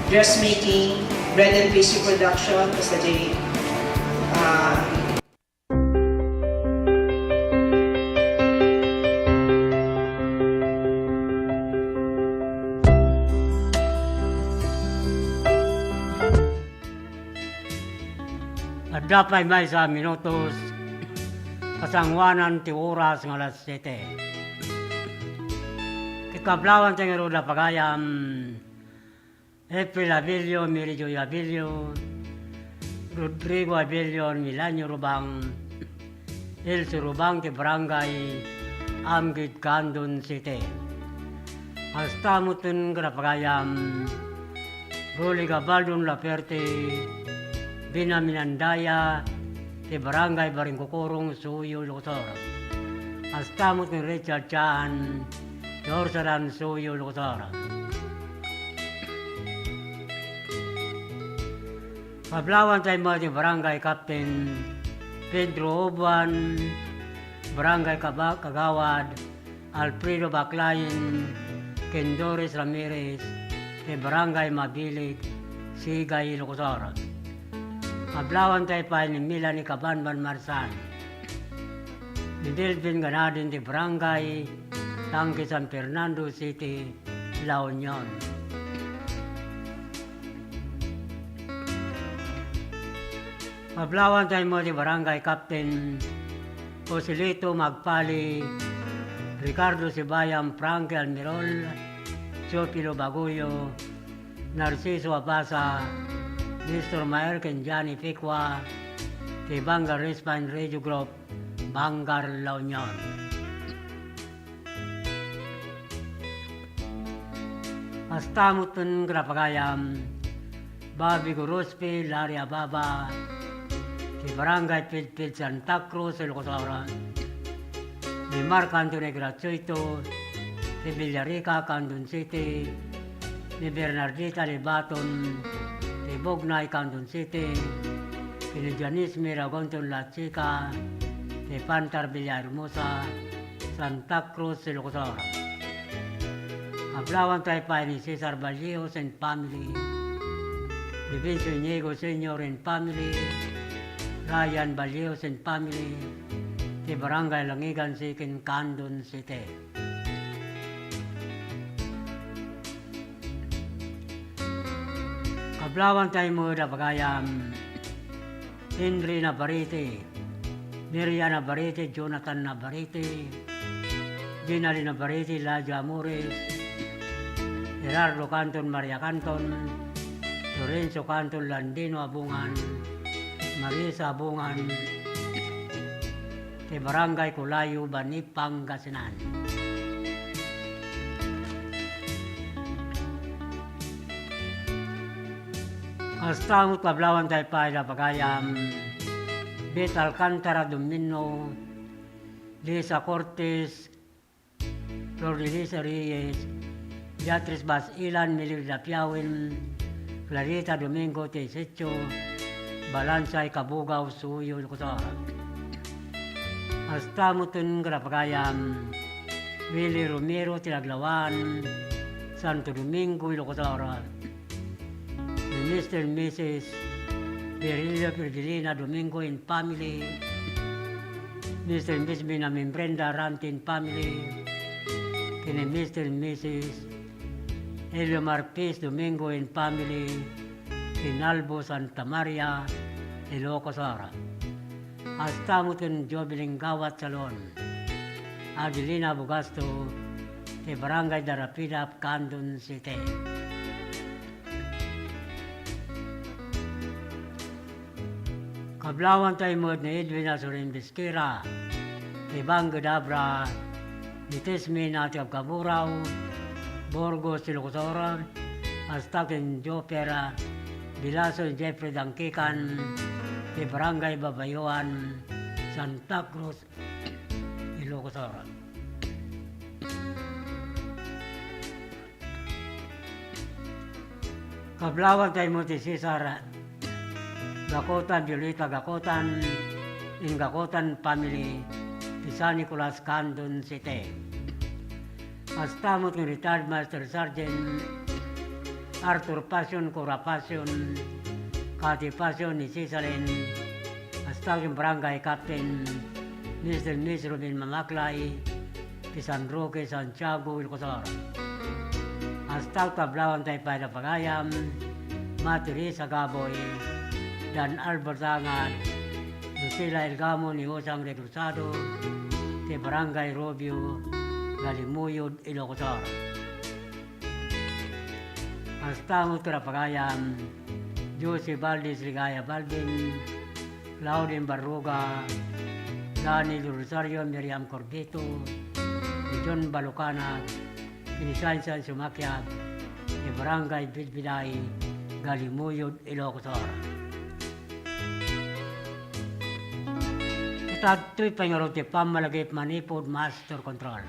dressmaking, bread and pastry production, basta di, ah, Adda pay maysa a minutos, kasangoanan ti oras nga alas siete. Ket kablawan ti ngarud a pagayam, April Abilio, Mary Joy Abilio, Rodrigo Abilio, Milanio Rubang, Elsie Rubang ti Barangay Amgid, Candon City. Kasta met ken kadagiti pagayam, Rolly Gabaldon Laperte, Bina Minandaya, ti Barangay Baringkukurong, Suyo, Ilocos Sur. Kasta met ken Richard Chan, ti Orsadan, Suyo, Ilocos Sur. Kablawan tayo met ti Barangay Captain Pedro Obuan, Barangay Kaba-, Kagawad Alfredo Baclain, ken Doris Ramirez, ti Barangay Mabilig, Sigay, Ilocos Sur. Kablawan tayo pay ni Melanie Cabanban Marsan, ni Delvin Ganadin ti Barangay Tangke, San Fernando City, La Union. Kablawan tayo met ti Barangay Captain Joselito Magpali, Ricardo Sibayam, Frankie Almirol, Teofilo Baguio, Narciso Abasa, Nestor Maer ken Johnny Picua, ti Bangar Respine Radio Group, Bangar La Union. Kasta met ken kadagiti pagayam, Bobby Gorospe, Larry Ababa, ti Barangay Pidpid Santa Cruz, Ilocos Sur, ni Mark Anthony Gratuito, ti Villarica, Candon City, ni Bernardita Libaton, ti Bugnay, Candon City, ni Janice Miragonton Lachica, ti Pantar Villahermosa, Santa Cruz, Ilocos Sur. Kablawanta pay ni Cesar Ballios and family, ni Vincio Inigo Senior and family, Ryan Ballios and family, ti Barangay Langigan Sikin, Candon City. Kablawanta met a pagayam, Henry Navarrete, Miriam Navarrete, Jonathan Navarrete, Ginali Navarrete, Elijah Amores, Gerardo Canton, Maria Canton, Lorenzo Canton, Landino Abungan, Marisa Abungan, ti Barangay Kulayo, Bani, Pangasinan. Kasta met kablawanta pay a pagayam, Beth Alcantara Domino, Lisa Cortez, Flor Lisa Reyes, Beatriz Basilan, Melilda Piawen, Clarita Domingo, ti sitio Balansay, Cabugao, Suyo, Ilocos Sur. Kasta met ken kadagiti pagayam, Willie Romero, ti Laglawan, Santo Domingo, Ilocos Sur. Ni Mister and Missus Virilio Virgilina Domingo and family, Mister and Missus Benjamin Brenda Ranti and family, ken ni Mister and Missus Eliomar Pis Domingo and family, Kinalbo, Santa Maria, Ilocos Sur. Kasta met ken Jovelyn Gawat Salon, Adelina Bugasto, ti Barangay Darapidap, Candon City. Kablawanta met ni Edwin Azurin Bisquera, ti Bangked Abra, ni Tesmina ti Cabugao, Burgos, Ilocos Sur, kasta ken Joper Bilaso, Jeffrey Dangkikan, ti Barangay Babayuan, Santa Cruz, Ilocos Sur. Kablawanta met ni Cesar Gacotan, Violeta Gacotan, and Gacotan family, ti San Nicolas, Candon City. Kasta met ni retired Master Sergeant Arthur Pasion, Cora Pasion, Cathy Pasion, ni Cisalin, kasta ken Barangay Captain Mister and Miss Robin Mamaklay, ti San Roque, Santiago, Ilocos Sur. Kasta met kablawanta pay a pagayam, Ma'am Teresa Gaboy, Dan Albert Angat, Lucila Elgamo, ni Usang Regrosado, ti Barangay Rubio, Galimuyod, Ilocos Sur. Kasta met kadagiti pagayam, Josie Valdez, Ligaya Balvin, Claudine Barruga, Dani Del Rosario, Miriam Corbito, ni John Balucanag, ni Sansan Sumakiag, ti Barangay Bidbiday, Galimuyod, Ilocos Sur. Ita ditoy pangarod ti pammalagip manipud master control.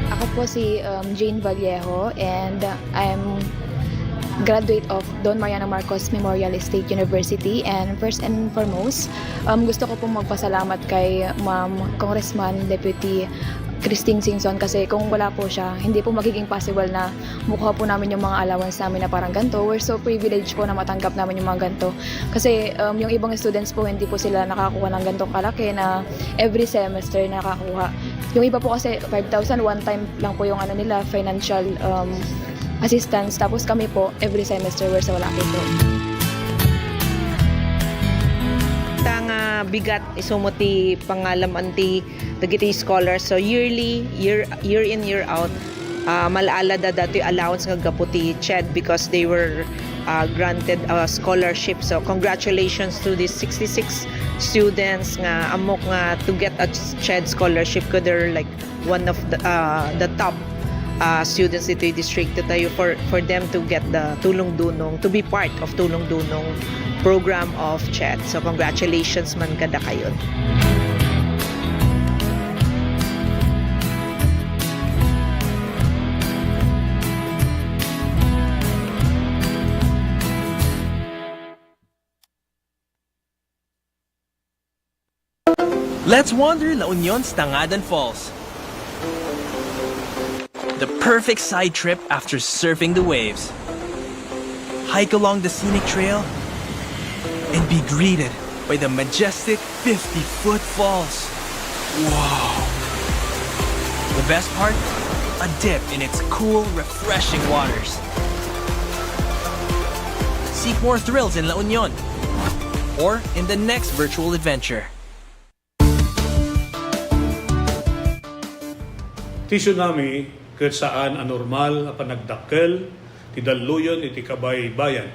Ako po si, um, Jane Vallejo, and I'm graduate of Don Mariano Marcos Memorial State University. And first and foremost, um, gusto ko pong magpasalamat kay Ma'am Congressman Deputy Christine Singson, kasi kung wala po siya, hindi po magiging possible na makuha po namin yung mga allowance namin na parang ganito. We're so privileged po na matanggap namin yung mga ganito. Kasi, um, yung ibang students po, hindi po sila nakakuha ng ganitong kalaki na every semester nakakuha. Yung iba po kasi, five thousand, one time lang po yung ano nila, financial, um, assistance. Tapos kami po, every semester, we're so lucky po. Ta nga bigat, isu met ti pangalam-an ti dagiti scholars. So yearly, year, year in, year out, ah, mal-ala da datoy allowance nga gapu ti CHED because they were, ah, granted a scholarship. So congratulations to these sixty-six students nga ammok nga to get a CHED scholarship, 'cause they're, like, one of the, ah, the top, ah, students ditoy distrito tayo for, for them to get the Tulong Dunong, to be part of Tulong Dunong program of CHED. So congratulations man kadakayon. Let's wander La Union's Tangadan Falls. The perfect side trip after surfing the waves. Hike along the scenic trail and be greeted by the majestic fifty-foot falls. Wow! The best part? A dip in its cool, refreshing waters. Seek more thrills in La Union or in the next virtual adventure. Ti tsunami ket saan a normal a panagdakkel ti dalluyon iti kabaybayan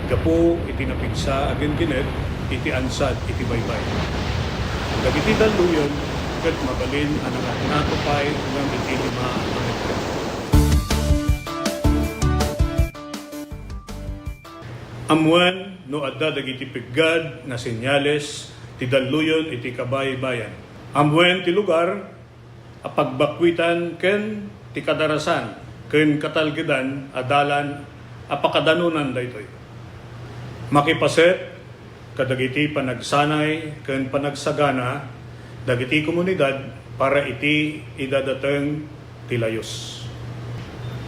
gapu iti napigsa a ginginet iti ansad iti baybay. Dagiti dalluyon ket mabalin a nangatnato pay ngem iti lima a metro. Ammoen no adda dagiti piggad nga senyales ti dalluyon iti kabaybayan. Ammoen ti lugar a pagbakkuitan ken ti kadarasan ken katalgedan a dalan a pakadanonan daytoy. Makipaset kadagiti panagsanay ken panagsagana dagiti komunidad para iti idadateng ti layus.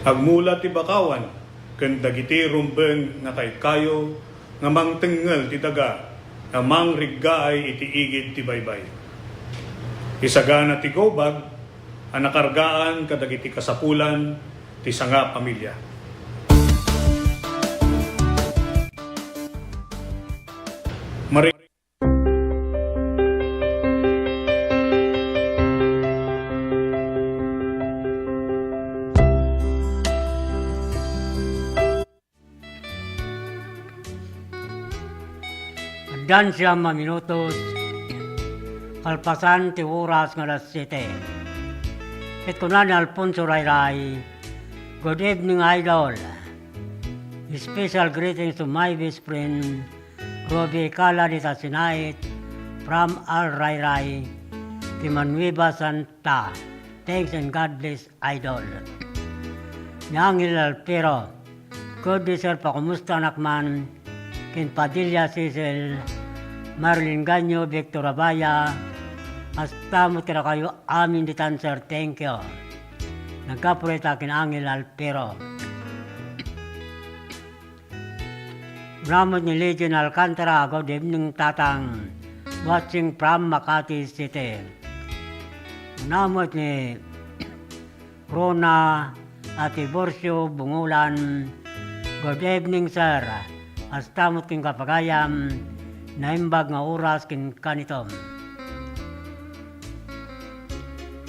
Agmula ti bakawan ken dagiti rumbeng nga kaykayo nga mangtengngel ti daga nga mangriggaay iti igid ti baybay. Isagana ti gubag a nakargaan kadagiti kasapulan ti sangapamilia. Mari- Addan siam a minutos kalpasan ti oras nga alas siete. Ket kuna ni Alfonso Rayray, "Good evening, Idol. Special greetings to my best friend, Ruby Cala de Tasinait, from Al Rayray, Timanueva, Santa. Thanks and God bless, Idol." Ni Angel Alpero, "Good day, sir, pakumusta anak man?" Ken Padilla Cecil, Marlin Ganyo, Victor Abaya, kasta met kadakayo amin ditan, sir, thank you. Naggapu dayta ken Angel Alpero. Kuna met ni Legend Alcantara, "Good evening, Tatang. Watching from Makati City." Kuna met ni Rona Atiborcio Bungulan, "Good evening, sir. Kasta met ken kapagayam, naimbag nga oras ken kanitom."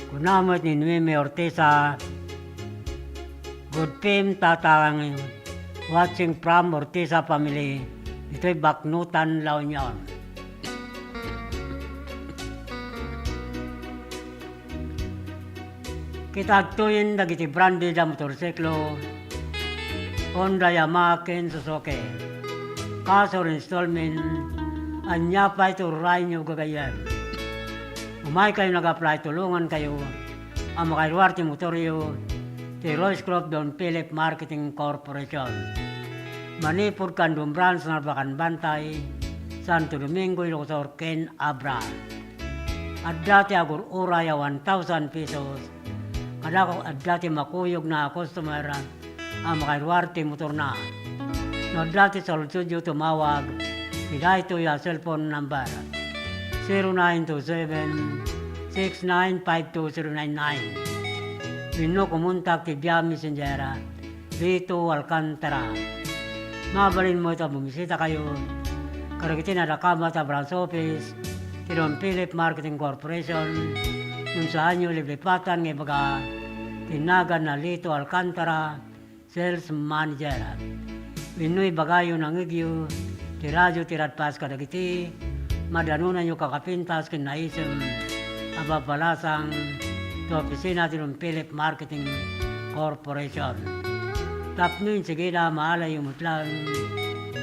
Kuna met ni Noemi Ortiza, "Good P M, Tatang, watching from Ortiza family, ditoy Baknotan, La Union." Ket agtoyen dagiti branded a motorsiklo, Honda, Yamaha, ken Suzuki. Cash or installment, ania pay ti urayyo gagayyem. Umaykayo nag-apply, tulongankayo a makailwar ti motoryo ti Royce Group Don Philip Marketing Corporation. Manipud, Candon Branch, Narvacan, Bantay, Santo Domingo, Ilocos Sur, ken Abra. Adda ti agur-uray a one thousand pesos. Kada adda ti makuyogna a customer a makairwar ti motorna. No adda ti saludsodyo, tumawag ti daytoy a cellphone number, zero nine two seven, six nine five two zero nine nine. Wenno kumontak ti via messenger, Lito Alcantara. Mabalin met a bumisitakayo kadagiti nadakamat a branch office ti Don Philip Marketing Corporation. No saanyo liplipatan nga ibaga ti nagan na Lito Alcantara, sales manager. Wenno ibagayo nangngegyo ti radio ti Radfast kadagiti madanonanyo kakapintas ken naisem a babalasang ti opisina ti Don Philip Marketing Corporation. Tapno insigida, maalayyo met laeng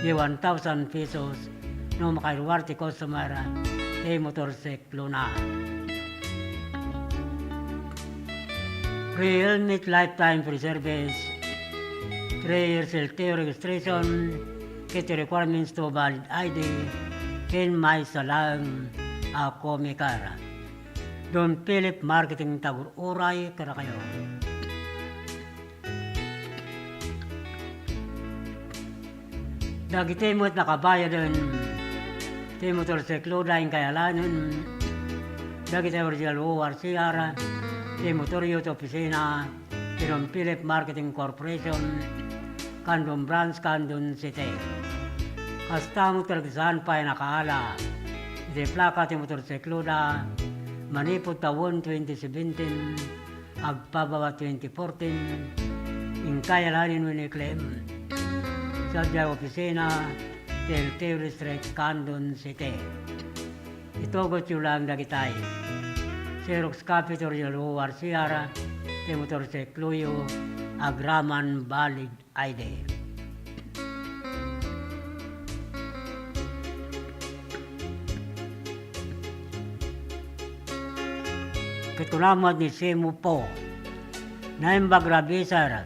ti one thousand pesos no makairwar ti customer ti motorsiklona. Free helmet, lifetime free service, three years L T O registration, ket requirements to valid I D, ken maysa laeng a comic card. Don Philip Marketing, tagur-uray kadakayo. Dagiti met nakabayaden ti motorsikloda, inkay alaenen dagiti original O R C R ti motoryo ti opisina ti Don Philip Marketing Corporation, Candon Branch, Candon City. Kasta met kadagiti saan pay nakaala iti plaka ti motorsikloda manipud tawen twenty seventeen, agpababaen twenty fourteen, inkay alaenen wenno i-claim sadiay opisina ti L T O District, Candon City. Itugotyo laeng dagitay: xerox copy ti original O R C R ti motorsikloyo agraman valid I D. Ket kuna met ni Simo Poe, Naimbag Rabiser,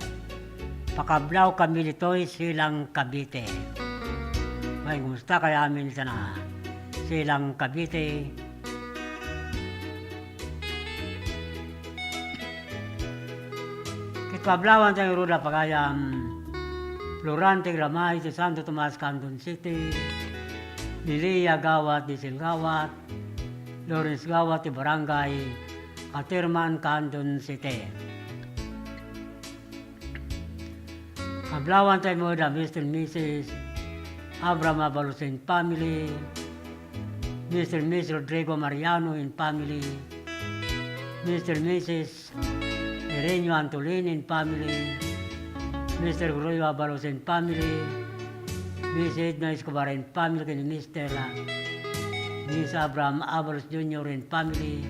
pakablawkami ditoy Silang, Cavite. Wen, kumusta kayo amin dita Silang, Cavite? Ket pablawan tayo ngarud a pagayam, Florante Gramay ti Santo Tomas, Candon City, ni Lia Gawat, Diesel Gawat, Lawrence Gawat ti Barangay Caterman, Candon City. Pablawan tayo met a Mister and Missus Abraham Abalos and family, Mister and Missus Rodrigo Mariano and family, Mister and Missus Erenio Antolin and family, Mister Gregorio Abalos and family, Miss Edna Escobar and family, ken Mister, ah, Miss Abraham Abalos Junior and family,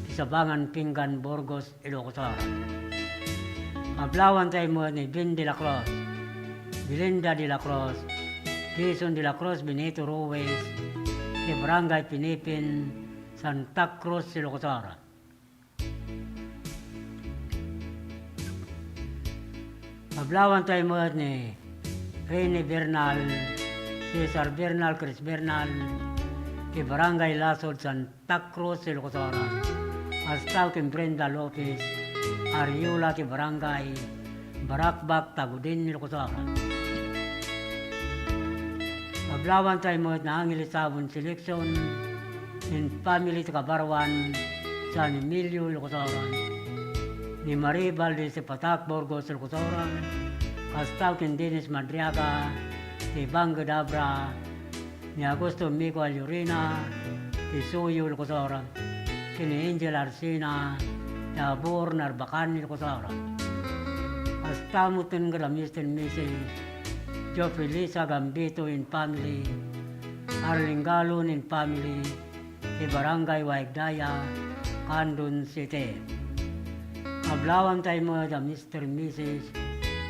ti Sabangan Pinggan, Burgos, Ilocos Sur. Pablawan tayo met ni Ben de la Cruz, Belinda de la Cruz, Jason de la Cruz, Benito Ruiz, ti Barangay Pinipin, Santa Cruz, Ilocos Sur. Pablawan tayo met ni Rene Bernal, Cesar Bernal, Chris Bernal, ti Barangay Lasod, Santa Cruz, Ilocos Sur. Kasta ken Brenda Lopez Ariola ti Barangay Baracbac, Tagudin, Ilocos Sur. Pablawan tayo met ni Angel Sabon Selection and family ti Kabarwan, San Emilio, Ilocos Sur. Ni Marie Valdez ti Patak, Burgos, Ilocos Sur. Kasta ken Dennis Madriaga ti Banged, Abra, ni Augusto Mico Allurina ti Suyo, Ilocos Sur, ken ni Angel Arsina ti Abor, Narbacan, Ilocos Sur. Kasta met ken kada Mister and Missus Joe Felisa Gambito and family, Arlene Galon and family, ti Barangay Waigdaya, Candon City. Pablawan tayo met a Mister and Missus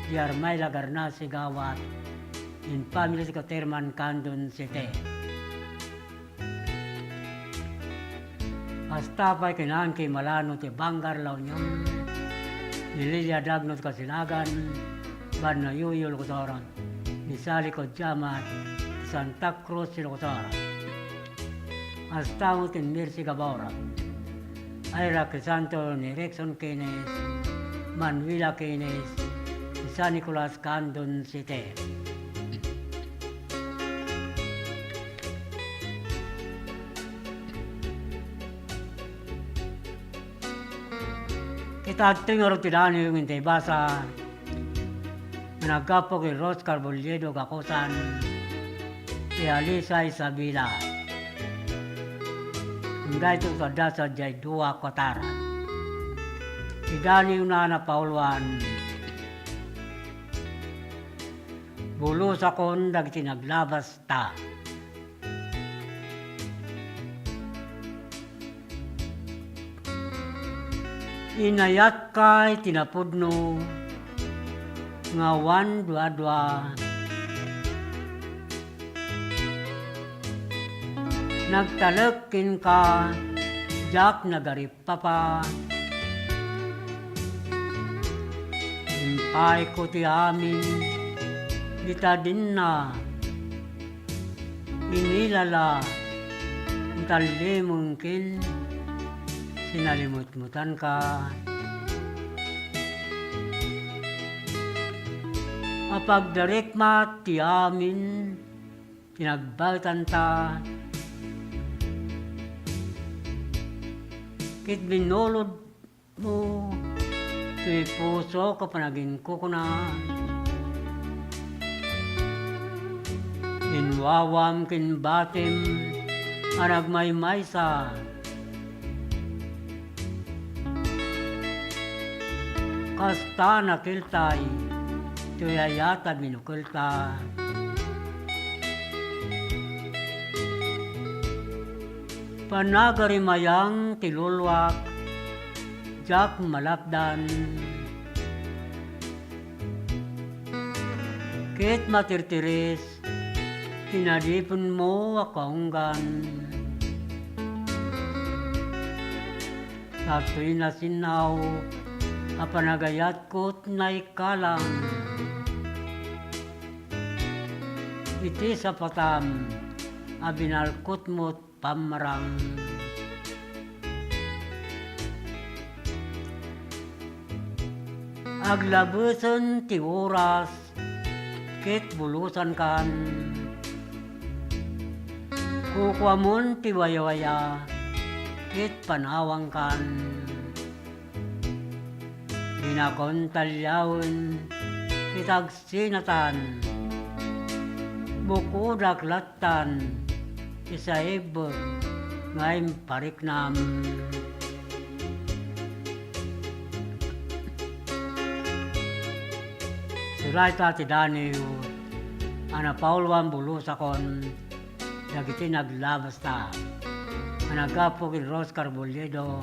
Yarmila Garnasi Gawat and family ti Caterman, Candon City. Kasta pay ken Angki Malano ti Bangar, La Union, ni Lilia Dagno ti Kasilagan, Banna Yuyo, Ilocos Sur, ni Sally Codiamat ti Santa Cruz, Ilocos Sur. Kasta met ken Mercy Gabor, Ira Crisanto ni Rickson Keynes, Manuela Keynes, ni San Nicolas Candon City. Ket adtoy ngarud ti daniw nga intay basa, nga naggapu ken Rose Carbolledo Gacosan, ti Alisa Isabela. Daytoy adda sadiay dua kuadra. Ti daniwna a napauluan, Bulosakon dagiti naglabasta. Inayatka iti napudno nga awan duadua. Nagtalek kenka, diak nagarippapa. Impayko ti amin, dita dinna. Inilala, intallimengken, sinalimutmutanka. Apagdarek met ti amin ti nagbaetanta, ket binulod mo toy pusok a panaginkukuna. Inwawam ken batim a nagmaymaysa. Kasta nakiltay toy ayat a binukelta. Panagarimayang ti luluak, diak malapdan. Ket matirtiris ti nadipenmo a kaunggan. Datoy nasinnaw a panagayatko ti naikkalang. Iti sapatam a binalkotmo pammarang. Aglabesen ti oras ket bulosankan. Kukuamon ti wayawaya ket panawangkan. Dinakon talliawen ket agsinatan. Bukodak lattan ti saibbek nga impariknam. Sirayta ti daniw a napauluan bulosakon dagiti naglabasta a naggapu ken Rose Carbolledo,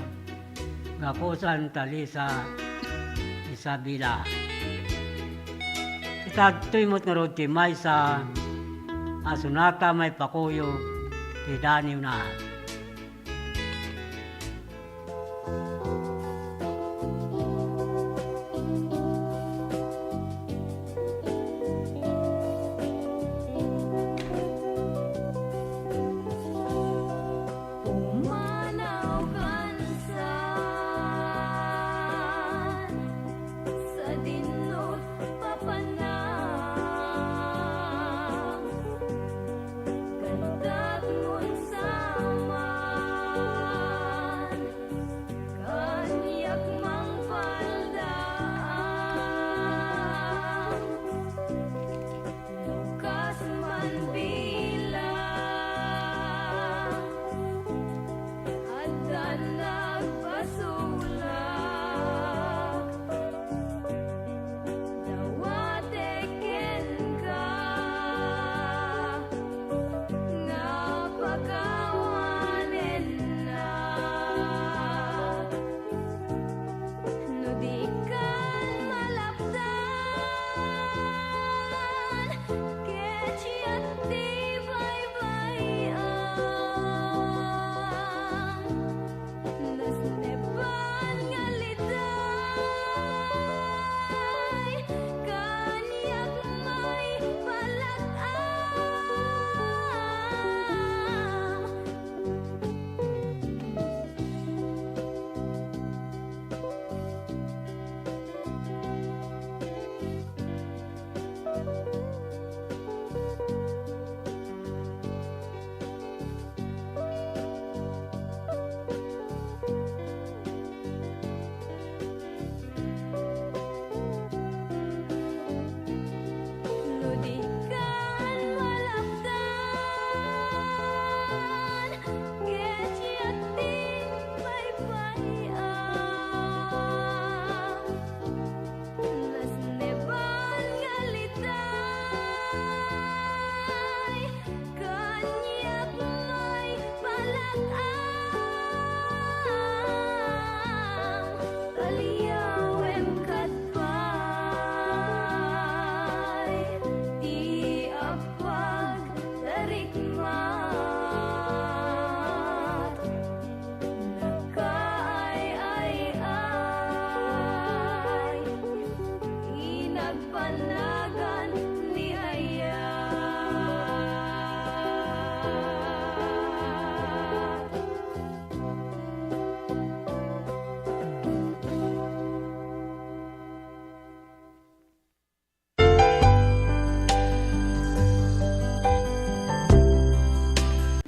Gacosan, Talisa, Isabela. Ket adtoy met ngarud ti maysa a sonata maipakuyog ti daniwna. Pumanaw kansan, sadinot papanam, kantat mo sa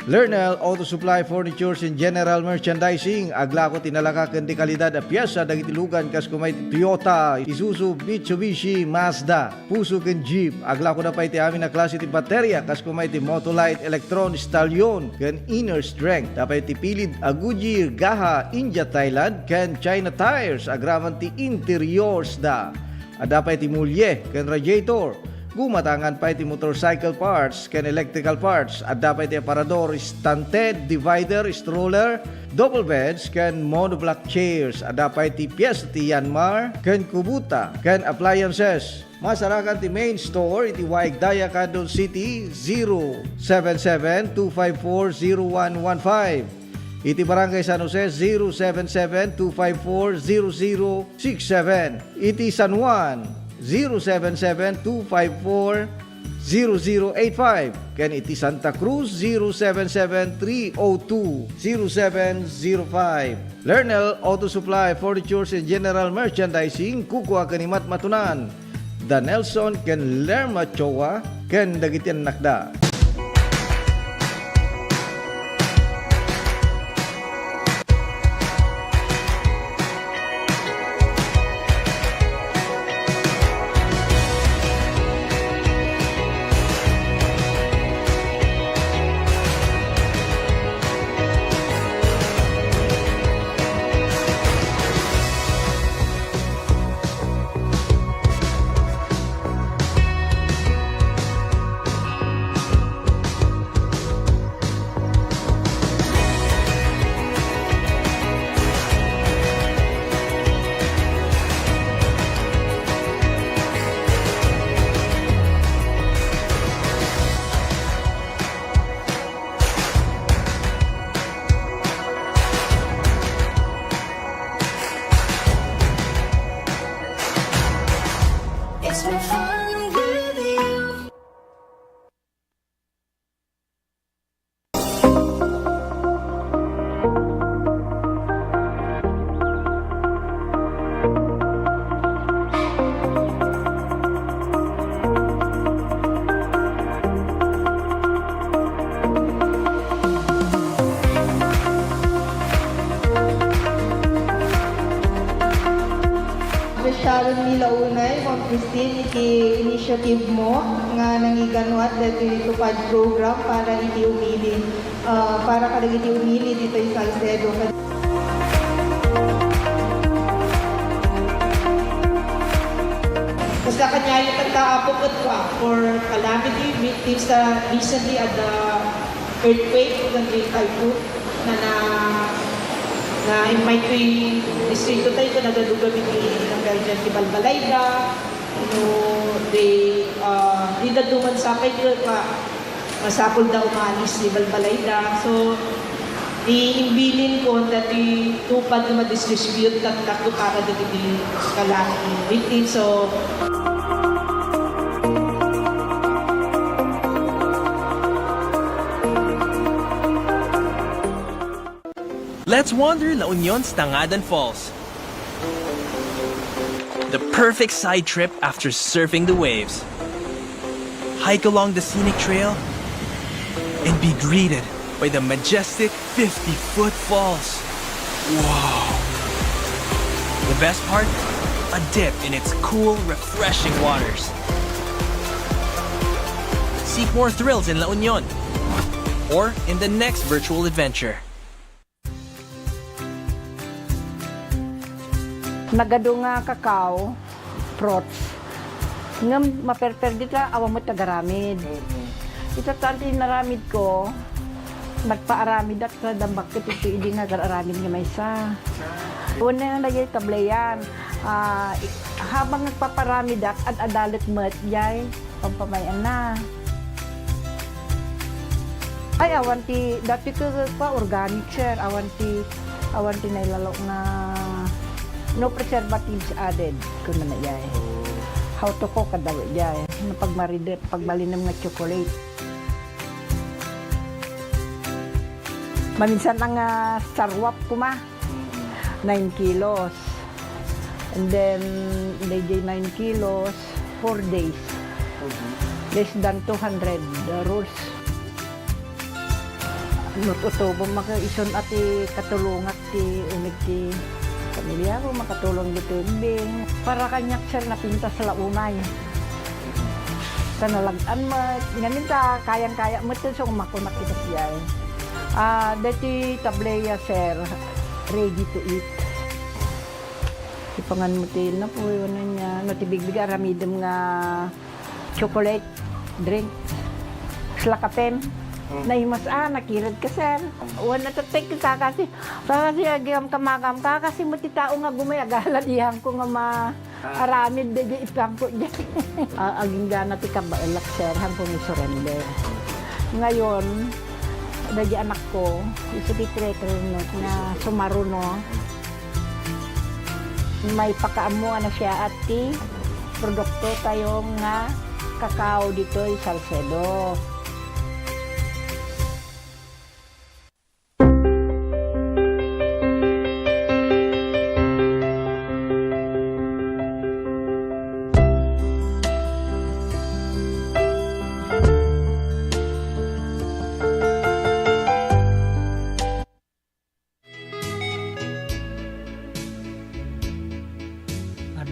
Lernel Auto Supply Furnitures and General Merchandising, aglako ti nalaka ken di kalidad a piesa dagiti lugan kas kumay ti Toyota, Isuzu, Mitsubishi, Mazda. Fuso ken Jeep. Aglako da pay ti amin a klase ti bateria, kas kumay ti Motolite, Electron, Stallion, ken Inner Strength. Adda pay ti pilid a Goodyear, Gaha, India, Thailand, ken China tires. Agraman ti interiors da. Adda pay ti mulye ken radiator. Gumatangan pay ti motorcycle parts ken electrical parts. Adda pay ti aparador, stand tent, divider, stroller, double beds, ken monoblock chairs. Adda pay ti pies ti Yanmar ken Kubota ken appliances. Masarakan ti main store iti Waig Daya, Quezon City, zero seven seven two five four zero one one five. Iti Barangay San Jose, zero seven seven two five four zero zero six seven. Iti San Juan, zero seven seven two five four zero zero eight five. Ken iti Santa Cruz, zero seven seven three oh two zero seven zero five. Lernel Auto Supply, Furnitures and General Merchandising, kukua ken ni Matmatunan. Da Nelson ken Lerma Choa ken dagiti annakda. It's been fun with you. Appreciate mi la unay, Ma'am Christine, iti initiative mo nga nangiganuat daytoy Tupad program para iti umili, ah, para kadagiti umili ditoy Salcedo. Kasla kaniayo tatta, Apo, ket, ah, for calamity victims ta recently adda earthquake, ken ti typhoon, na, na, na-invite ti distrito tayo, ken nagalugan iti, nagkargan ti balbalayda, no, they, ah, di daduma sapay, di ba, masapul da umalis ti balbalayda. So, ti imbilin ko, dati Tupad nga ma-distribute tatta para dagiti calamity victims. So, Let's wander La Union's Tangadan Falls. The perfect side trip after surfing the waves. Hike along the scenic trail and be greeted by the majestic fifty-foot falls. Wow! The best part? A dip in its cool, refreshing waters. Seek more thrills in La Union or in the next virtual adventure. Nagadu nga cacao, fruits. Ngem maperper dita, awan met agaramid. Mm. Ita tan ti inaramid ko, nagpaaramidak ta dammakket iti idi nga agar-aramid nga maysa. Una nga dayay tableyan, ah, i-, habang nagpaparamidak, ad-adalet met jay. Pampamay-anna. Ay, awan ti, dati ket pa organic, sir. Awan ti, awan ti nailalo nga no preservatives added, kunana jay. How to cook, kada jay. No pagmaridep, pagbalinem nga chocolate. Maminsan nga sarwap kuma, nine kilos. And then, dayjay nine kilos, four days. Mhm. Less than two hundred, the rules. No tutubo, maka-, isun a ti katulongak ti umig ti pamiliako, makatulong ditoy bing. Para kaniak, sir, napintas la unay. Ta nalag-an met. Ngamin ta kayang-kaya met, so makunak ita siya. Ah, deti tablea, sir, ready to eat. Ipangan mo ti napuy, wano niya. No, ti bigbig aramidem nga chocolate drink. Kasla kapem. Mm. Naimas, ah, nakirad ka, sir. Mm. Wan, natatay ka, kakasi. Kakasi, agiyam ka, magam ka. Kasi mo ti tao nga gumay, agala diyan ko nga ma-, Ah. aramid, di, di, ipang ko diyan. Ah, aging gana ti kabaelak, sir, hangko ni surrender. Ngayon, dagi anak ko, isu ti treatment nga sumaruno. Maipakaammo a nasayaat ti produkto tayo nga kakao ditoy Salcedo.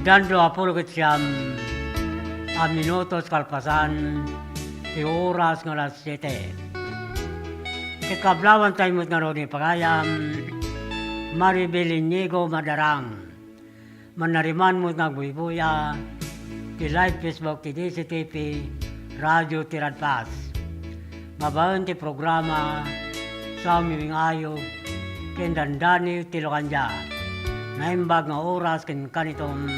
Addan dua pulo ket siam a minutos kalpasan ti oras nga alas siete. Ket kablawantay met ngarud ni pagayam, Maribel Inigo Madarang. Mannariman met nga agbuybuya ti live Facebook ti D C T P Radio Tiradpas. Babaen ti programa, Sao Miwing Ayup ken Dandani ti Lokandia. Naimbag nga oras ken kanitom,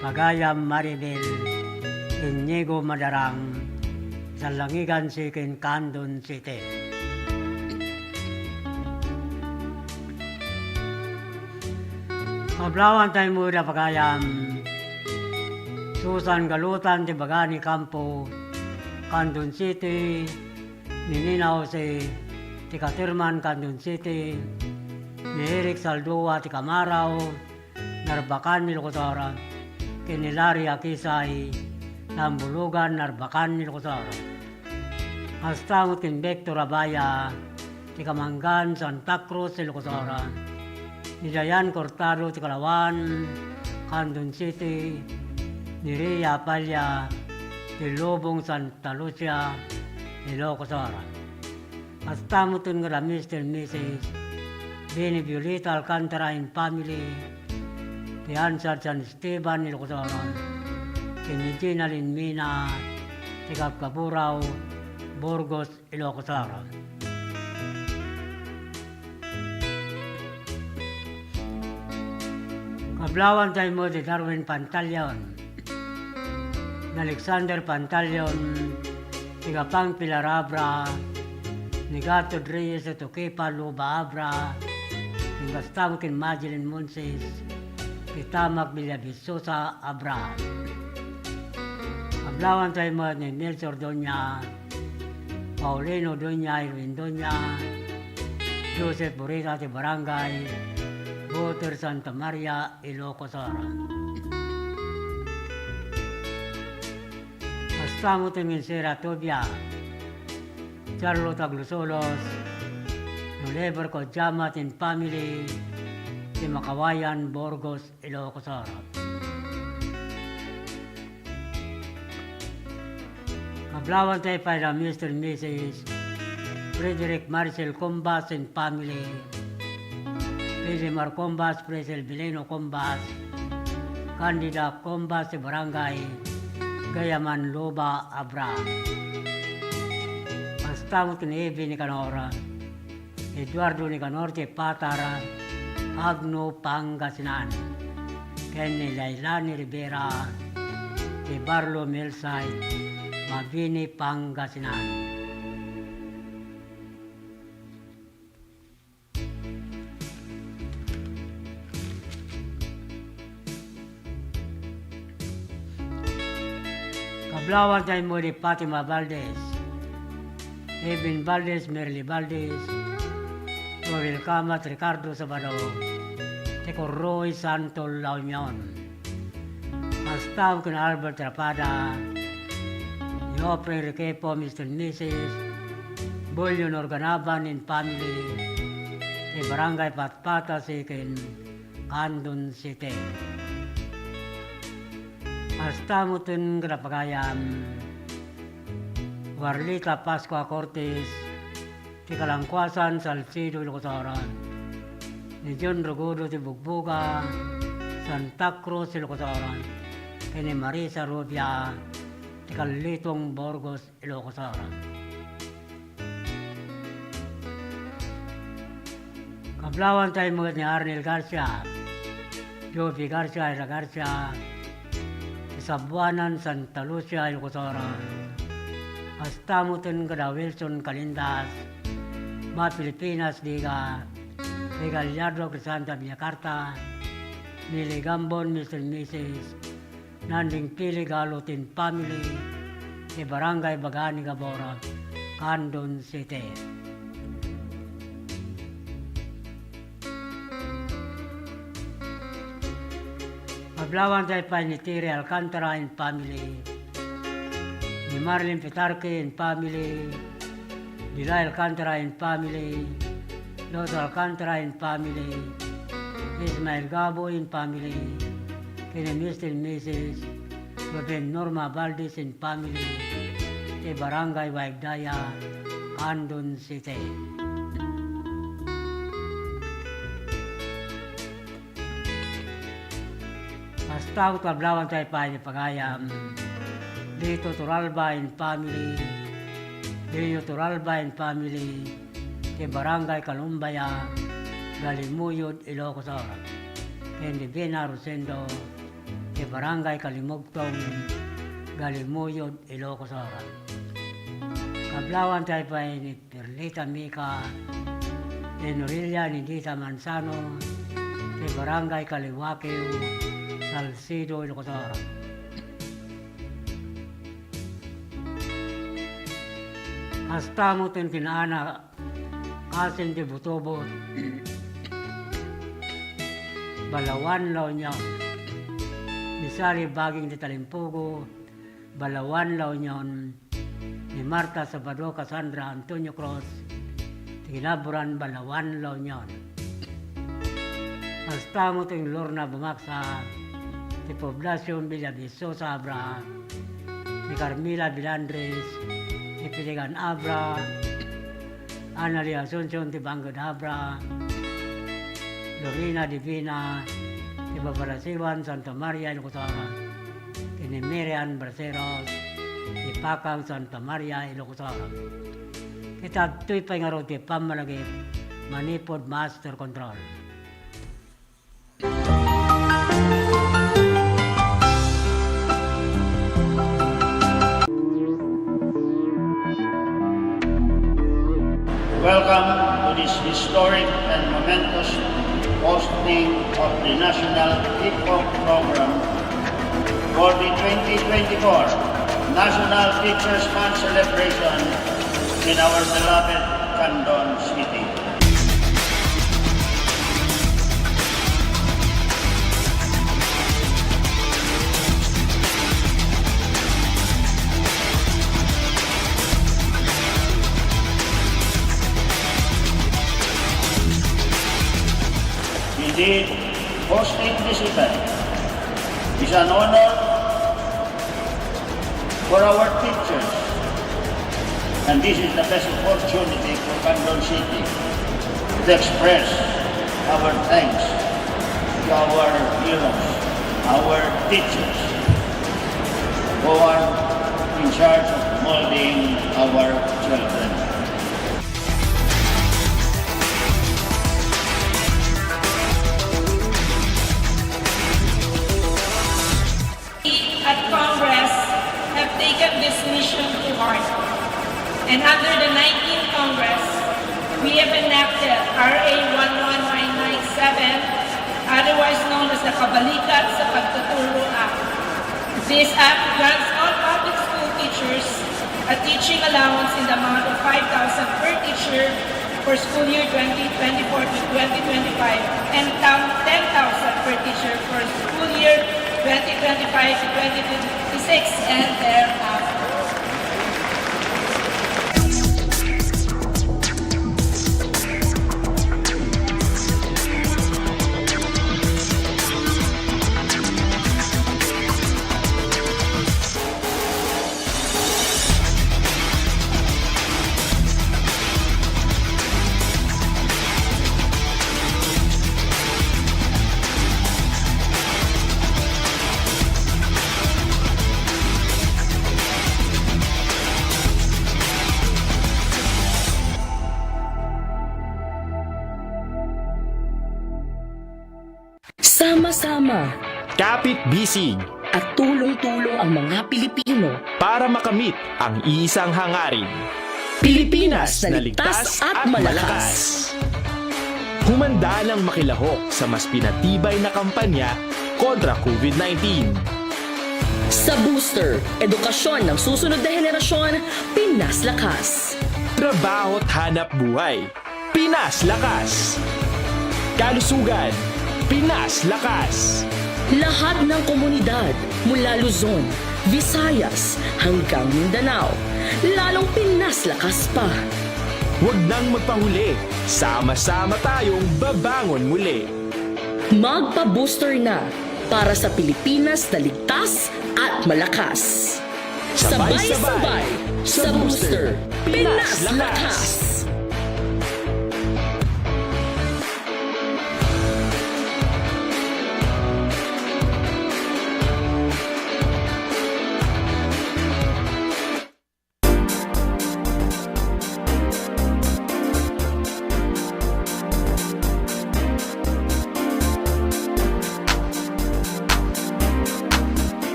pagayam Maribel Inigo Madarang, sallangigansi ken Candon City. Kablawantay met a pagayam, Susan Galutan ti baga ni Campo, Candon City, ni Nina Jose ti Caterman, Candon City, ni Eric Saldua ti Camaraw, Narbacan, Ilocos Sur, ken ni Larry Akisay, Tambulugan, Narbacan, Ilocos Sur. Kasta met ken Victor Abaya ti Kamangan, Santa Cruz, Ilocos Sur, ni Dayan Cortado ti Kalawan, Candon City, ni Ria Apalla ti Lubong, Santa Lucia, Ilocos Sur. Kasta met ken Mister and Missus Benny Violeta Alcantara and family, ti Ansad San Esteban, Ilocos Sur, ken ni Gina Linmina ti Kabkaburao, Burgos, Ilocos Sur. Kablawantay met ni Darwin Pantaleon, ni Alexander Pantaleon ti Gapang Pilar Abra, ni Gatod Reyes ti Tukipa Luba Abra, ni Gastavo ken Madeline Monses ti Tamak Villavisosa Abra. Kablawantay met ni Nels Ordoña, Paulino Doña, Irwin Doña, Joseph Burita ti Barangay Boter, Santa Maria, Ilocos Sur. Kasta met ni Sera Tobia, Charlotte Aglusolos, Oliver Kodjama and family ti Makawayan, Burgos, Ilocos Sur. Kablawantay pay da Mister and Missus Frederick Marcel Combas and family, Freddy Mar Combas, Fresel Bileno Combas, Candida Combas ti Barangay Gayaman Luba, Abra. Kasta met ni Evi Nicanor, Eduardo Nicanor ti Patar, Agno, Pangasinan, ken ni Lailani Rivera ti Barlo Millside, Mabini, Pangasinan. Kablawantay met ni Fatima Valdez, Evelyn Valdez, Merly Valdez, Roel Camat, Ricardo Sabado, ti Corroy, Santo, La Union. Kasta ken Albert Rapada, Geoffrey Requepo, Mister and Missus Julio Norganaban and family, ti Barangay Patpatasi ken Candon City. Kasta met ken kadapagayam, Warlita Pascua Cortes, ti Kalangkuasan, Salcedo, Ilocos Sur, ni John Rogodo ti Bugboga, Santa Cruz, Ilocos Sur, ken ni Marisa Rubia, ti Kalitong, Burgos, Ilocos Sur. Kablawan tayo met ni Arnel Garcia, Jovi Garcia, Ira Garcia, ti Sabuanan, Santa Lucia, Ilocos Sur. Kasta met ken kada Wilson Calindas, Ma Filipinas, Diga, ni Gallardo Crisanta Villacarta, Mili Gambon, Mister and Missus Nanding Pili Galutin family, ti Barangay Bagani Gabor, Candon City. Kablawan tayo pay ni Tiri Alcantara and family, ni Marlene Pitarque and family, Dila Alcantara and family, Lotto Alcantara and family, Ismael Gabo and family, ken ni Mister and Missus Ruben Norma Valdez and family, ti Barangay Waigdaya, Candon City. Kasta met kablawan tayo pay ni pagayam, Lito Turalba and family, Leo Turalba and family, ti Barangay Kalumbaya, Galimuyod, Ilocos Sur. Ken ni Bina Rosendo, ti Barangay Kalimugtong, Galimuyod, Ilocos Sur. Kablawan tayo pay ni Perlita Mica, ni Norelia Nidita Manzano, ti Barangay Kaliwakew, Salcedo, Ilocos Sur. Kasta met ken ni Ana Kasin ti Butobot, Balaoan, La Union, ni Sally Baging ti Talimpugo, Balaoan, La Union, ni Marta Sabado, Cassandra Antonio Cruz, ti Kinaburan, Balaoan, La Union. Kasta met ken ni Lorna Bumaksa, ti Poblacion Villavisosa, Abra, ni Carmela Bilandres, ti Piligan, Abra, Annalie Asuncion ti Bangked, Abra, Lorena Divina ti Babalasiwan, Santa Maria, Ilocos Sur, ken ni Miriam Braceros ti Pakang, Santa Maria, Ilocos Sur. Ket adtoy pay ngarud ti pammalagip manipud master control. Welcome to this historic and momentous hosting of the National Hip Hop Program for the twenty twenty-four National Teachers Month celebration in our beloved Candon City. Indeed, hosting this event is an honor for our teachers. And this is the best opportunity for Candon City to express our thanks to our heroes, our teachers, who are in charge of molding our children. At Congress have taken this mission to heart. And under the nineteenth Congress, we have enacted R A one one nine nine seven, otherwise known as the Kabalikat sa Pagtuturo Act. This act grants all public school teachers a teaching allowance in the amount of five thousand per teacher for school year twenty twenty-four to twenty twenty-five and ten thousand per teacher for school year twenty twenty-five to twenty twenty-six and thereafter. Sama-sama. Kapit-bisig. At tulong-tulong ang mga Pilipino. Para makamit ang isang hangarin. Pilipinas na ligtas at malakas. Humanda nang makilahok sa mas pinatibay na kampanya kontra COVID nineteen. Sa Booster, edukasyon ng susunod na henerasyon, Pinas Lakas. Trabaho at hanap buhay, Pinas Lakas. Kalusugan, Pinas Lakas. Lahat ng komunidad, mula Luzon, Visayas, hanggang Mindanao, lalong Pinas Lakas pa. Huwag nang magpahuli, sama-sama tayong babangon muli. Magpa-booster na para sa Pilipinas na ligtas at malakas. Sabay-sabay sa Booster, Pinas Lakas.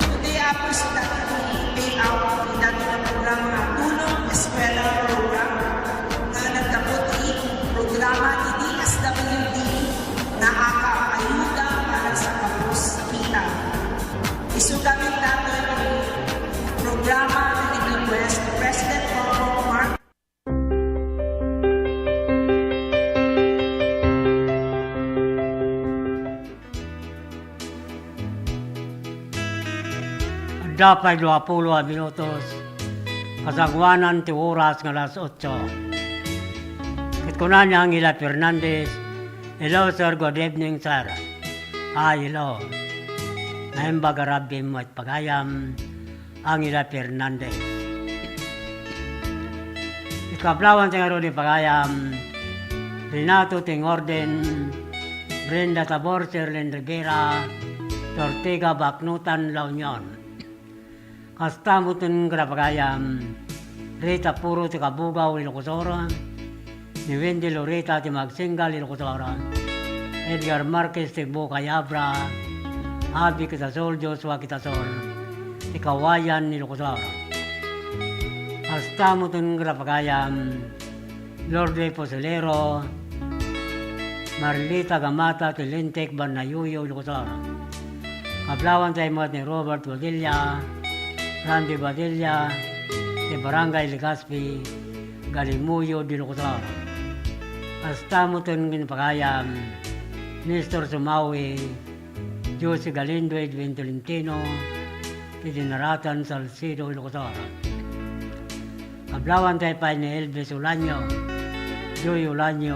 Today, Apo, is dati payout, dati nga programa nga Tulong Eskwela Program nga nagdapot ti programa ti D S W D nga aka ayuda para sa kapos kita. Isu gamin datoy ti programa nga nag-request President Bongbong Marcos. Adda pay duapulo a minutos, kasangoanan ti oras nga alas otso. Ket kuna ni Angela Fernandez, "Hello, sir. Good evening, sir." "Ay, hello. Naimbag a rabii met pagayam." Angela Fernandez. Ikablawanta ngarud ni pagayam, Renato Tingorden, Brenda Tabor, Sherlyn Rivera, Ortega, Baknotan, La Union. Kasta met kada pagayam, Rita Puro ti Kabugaw, Ilocos Sur, ni Wendy Loreta ti Magsenggal, Ilocos Sur, Edgar Marquez ti Bukay Abra, Abby Quitasol, Joshua Quitasol, ti Kawayan, Ilocos Sur. Kasta met kada pagayam, Lourdes Posolero, Marlita Gamata ti Lintek, Banayuyo, Ilocos Sur. Kablawanta met ni Robert Badilla, Randy Badilla, ti Barangay Legazpi, Galimuyod, Ilocos Sur. Kasta met ken pagayam, Nestor Sumawi, Josie Galindo, Edwin Tolentino, ti Dinaratan, Salcedo, Ilocos Sur. Kablawanta pay ni Elvis Ulanio, Joy Ulanio,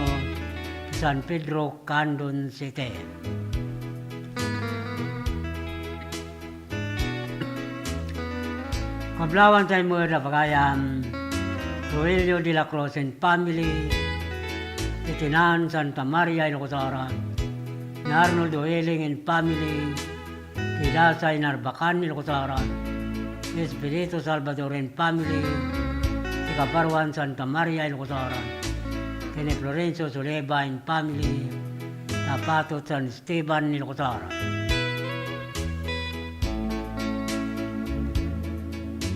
San Pedro, Candon City. Kablawanta met a pagayam, Rogelio de la Cruz and family, ti Tinan, Santa Maria, Ilocos Sur, ni Arnold Ueling and family, ti Dasay, Narbacan, Ilocos Sur, Espiritu Salvador and family, ti Kaparuan, Santa Maria, Ilocos Sur, ken ni Florencio Suleba and family, Tapatot, San Esteban, Ilocos Sur.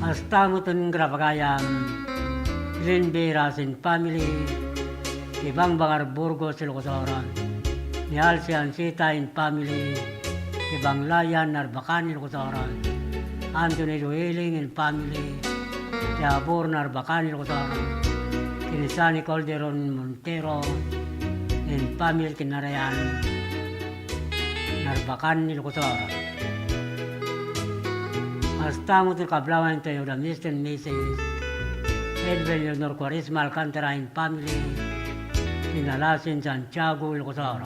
Kasta met kada pagayam, Glenn Veras and family, ti Bangbangar, Burgos, Ilocos Sur, ni Alciancita and family, ti Banglayan, Narbacan, Ilocos Sur, Anthony Duhiling and family, ti Habor, Narbacan, Ilocos Sur, ken ni Sunny Calderon Montero and family, ti Narayan, Narbacan, Ilocos Sur. Kasta met ti kablawanta da Mister and Missus Edwin Leonor Cuaresma Alcantara and family, ti Nalasin, Santiago, Ilocos Sur.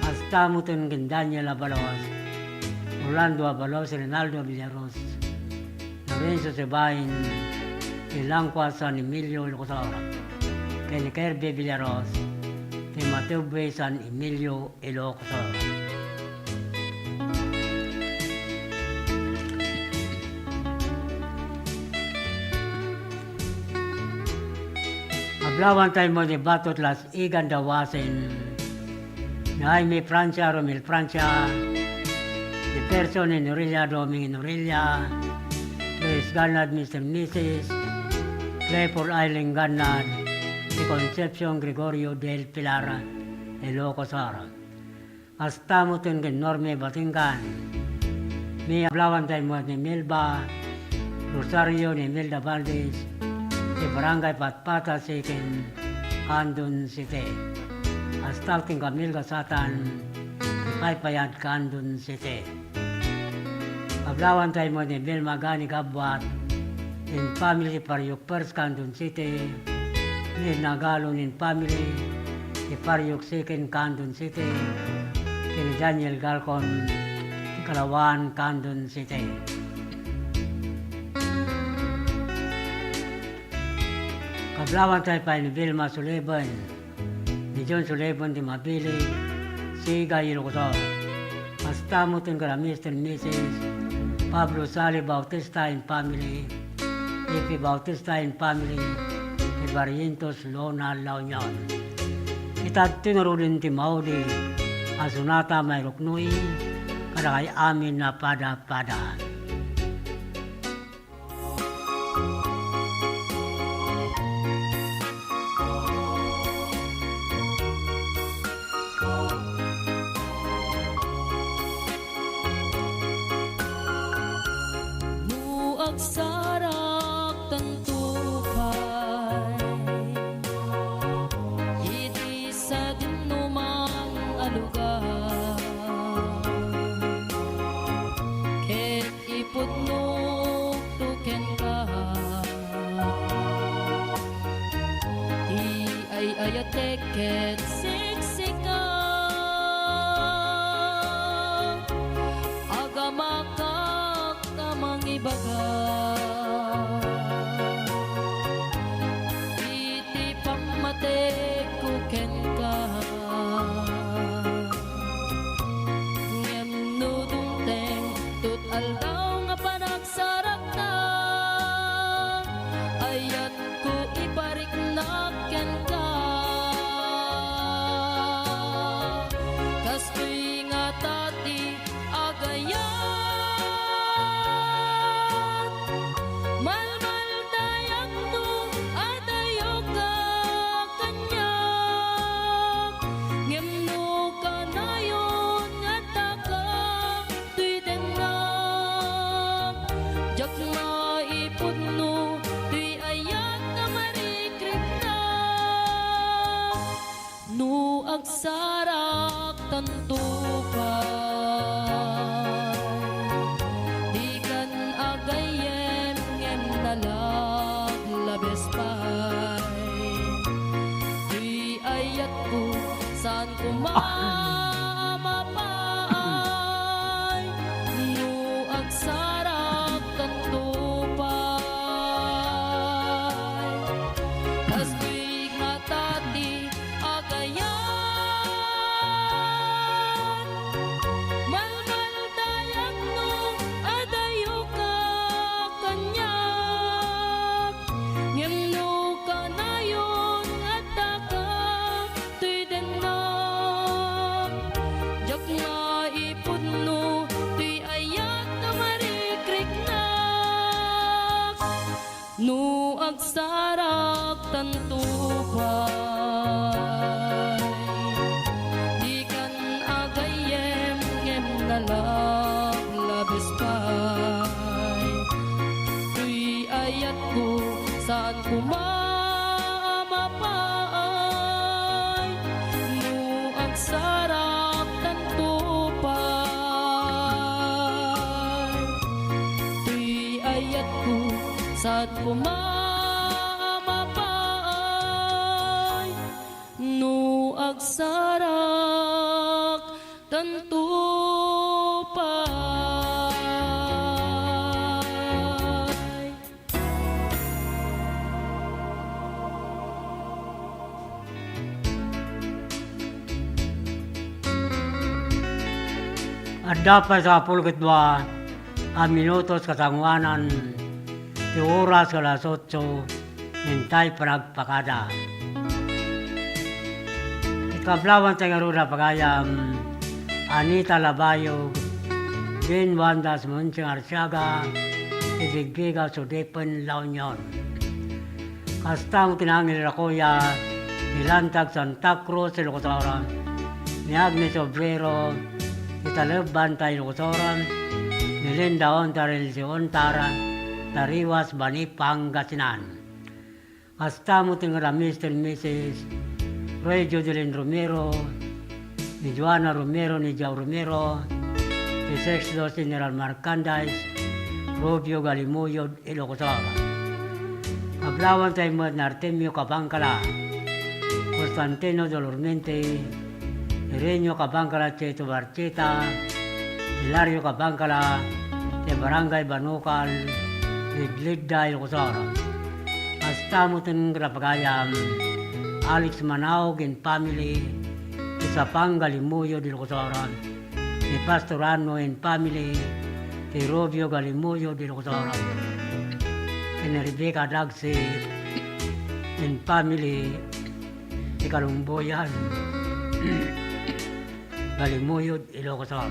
Kasta met ken Daniel Abalos, Orlando Abalos, Rinaldo Villaruz, Lorenzo Sebain, ti Langcua, San Emilio, Ilocos Sur. ken ni Kirby Villaros ti Matubwe San Emilio, Ilocos Sur. Ablawan tayo mo ni Batot Las Igan Dawasen, ni Jaime Francia, Romel Francia, ni Person ni Norelia Doming Norelia, Luis Gannad, Mister Missus Clifford Eileen Gannad, ni Concepcion Gregorio del Pilar, Ilocos Sur. Kasta met ken Norme Batingan. Ni ablawan tayo met ni Melba Rosario, ni Melda Valdez, ti Barangay Patpata Second, Candon City. Kasta ken Camille Gasatan, ti Paypayan, Candon City. Ablawan tayo met ni Vilma Gani Gabuat, in family, Pariok First, Candon City, ni Nagalon in family, ti Pariok Second, Candon City, ken ni Daniel Galcon, ti Kalawan, Candon City. Kablawan tayo pay ni Vilma Suleben, ni John Suleben ti Mabilig, Siga, Ilocos Sur. Kasta met ken Mister and Missus Pablo Sali Bautista and family, Ipi Bautista and family, ti Barrientos, Lona, La Union. Ita ti ngaruden ti maudi a sonata mairuknoy kadagiti amin a pada-pada. No agsarak tanto pay iti sadinoman a lugar, ket ipudnokto kenka ti ay-ayatek ket siksika. Agamakak a mangibaga iti pammatekko kenka. Ngem no dumteng tot aldaw nga panagsarakta, ayatko ipariknak kenka. Kastoy ngata ti agayat, malmaldayagno a dayoka kaniak, ngem no kanayon nga addaka toy dennak, diak maipudno toy ayat a marikriknak. No agsarak tanto pay, dikan agayyem ngem nalablabes pay. Toy ayatko, saan koma a mapaay. No agsarak tanto pay, kastoy ngata ti agayat, malmaldayagno a dayoka kaniak, ngem no kanayon nga addaka toy dennak, diak maipudno toy ayat a marikriknak. No agsarak tanto pay, dikan agayyem ngem nalablabes pay. Toy ayatko, saan koma a mapaay. No agsarak tanto pay, toy ayatko, saan koma a mapaay. No agsarak tanto pay. Adda pay sangapulo ket dua a minutos kasangoanan ti oras nga alas otso, intay panagpakada. Iti kablawanta ngarud a pagayam, Anita Labayog, Jean Wanda Sumunsing Arsiaga, ti bigbiga Sudipen, La Union. Kasta met ti nangirirakuya, ni Lantag Santa Cruz, Ilocos Sur, ni Agnes Obrero, ti Taleb Banta, Ilocos Sur, ni Linda Ontar, Elsie Ontar, Tariwas, Bani, Pangasinan. Kasta met ti ngarud a Mister and Missus Roy Jodelin Romero, ni Joanna Romero, ni Joe Romero, ti Sexto General Merchandise, Rubio, Galimuyod, Ilocos Sur. Kablawanta met ni Artemio Cabangcala, Constantino Dolormente, Irenio Cabangcala, Cheto Barcheta, Hilario Cabangcala, ti Barangay Banucal, Ligligda, Ilocos Sur. Kasta met ti ngarud a pagayam, Alex Manaog and family, ti Sapang, Galimuyod, Ilocos Sur. Ni Pastor Ano and family, ti Rubio, Galimuyod, Ilocos Sur. Ni Rebecca Dagsi and family, ti Kalumboyan, Galimuyod, Ilocos Sur.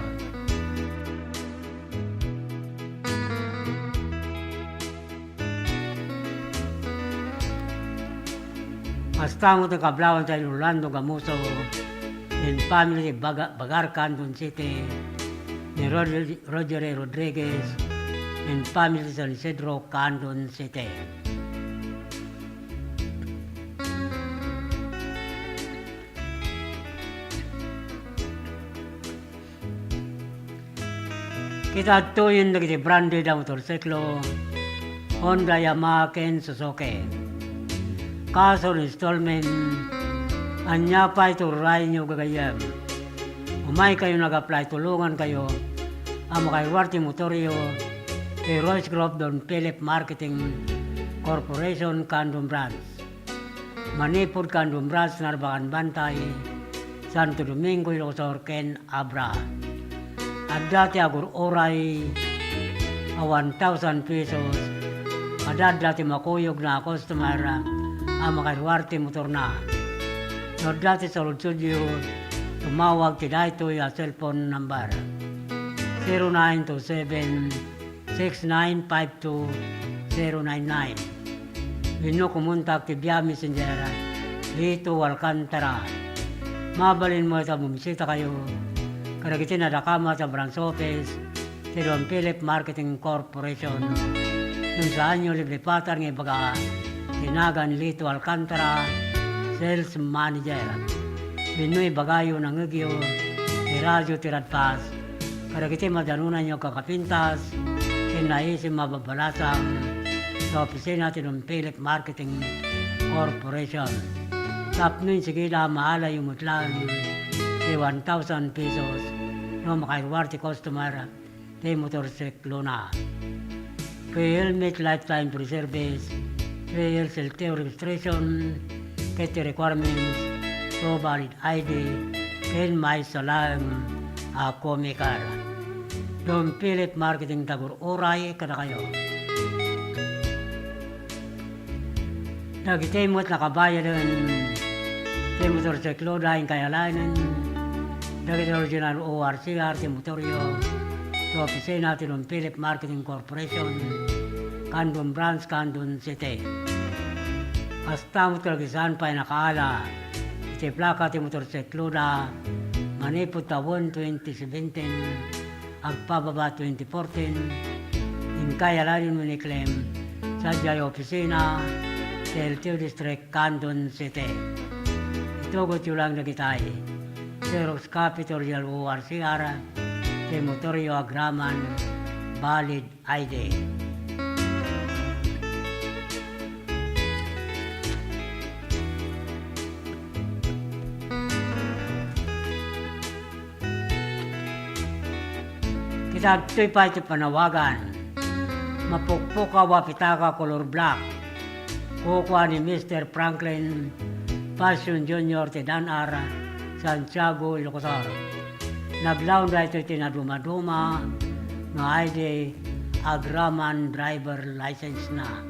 Kasta met ti kablawanta ni Orlando Gamuso and family, Baga-, Bagar, Candon City, ni Rod-, Roger A. Rodriguez and family, San Isidro, Candon City. Ket adtoyen dagiti branded a motorsiklo, Honda, Yamaha, ken Suzuki. Kaso installment, ania pay ti uray-ayo gagayyem? Umaykayo nga ag-apply, tulongankayo a makairwar ti motoryo ti Royce Group Don Philip Marketing Corporation, Candon Branch. Manipud Candon Branch, Narbacan Bantay, Santo Domingo, Ilocos Sur, ken Abra. Adda ti agur-uray a one thousand pesos, kada adda ti makuyogna a customer a makairwar ti motorna. No adda ti saludsodyo, tumawag ti daytoy a cellphone number, zero nine two seven, six nine five two zero nine nine. Wenno kumontak ti via Messenger, Lito Alcantara. Mabalin met a bumisitakayo kadagiti nadakamat a branch office ti Don Philip Marketing Corporation. No saanyo liplipatan nga ibaga ti nagan Lito Alcantara, Sales Manager. Wenno ibagayo, nangngegyo ti radio ti Radfast kadagiti madanonanyo a kakapintas ken naisim a mababbalasang iti opisina ti Don Philip Marketing Corporation. Tapno insigida, maalayo met laeng ti one thousand pesos no makairwar ti customer ti motorsiklona. Free helmet, lifetime free service, free health and health registration, ket ti requirements, show valid I D, ken maysa laeng a co-maker. Don Philip Marketing, tagur-uray kadakayo. Dagiti met nakabayaden ti motorsikloda, inkay alaenen dagiti original O R C R ti motoryo, ti opisina ti Don Philip Marketing Corporation, Candon Branch, Candon City. Kasta met kadagiti saan pay nakaala iti plaka ti motorsikloda manipud tawen twenty seventeen, agpababa twenty fourteen, inkay alaenen wenno iklem sadiay opisina ti L T O District, Candon City. Itugotyo laeng dagitay: xerox copy ti original O R C R ti motoryo agraman valid I D. Ket adtoy pay ti panawagan. Mapukpukaw a pitaka color black. Kukua ni Mister Franklin Passion Junior ti Dan R, Santiago, Ilocos Sur. Naglaon daytoy ti nadumaduma nga I D agraman driver license na.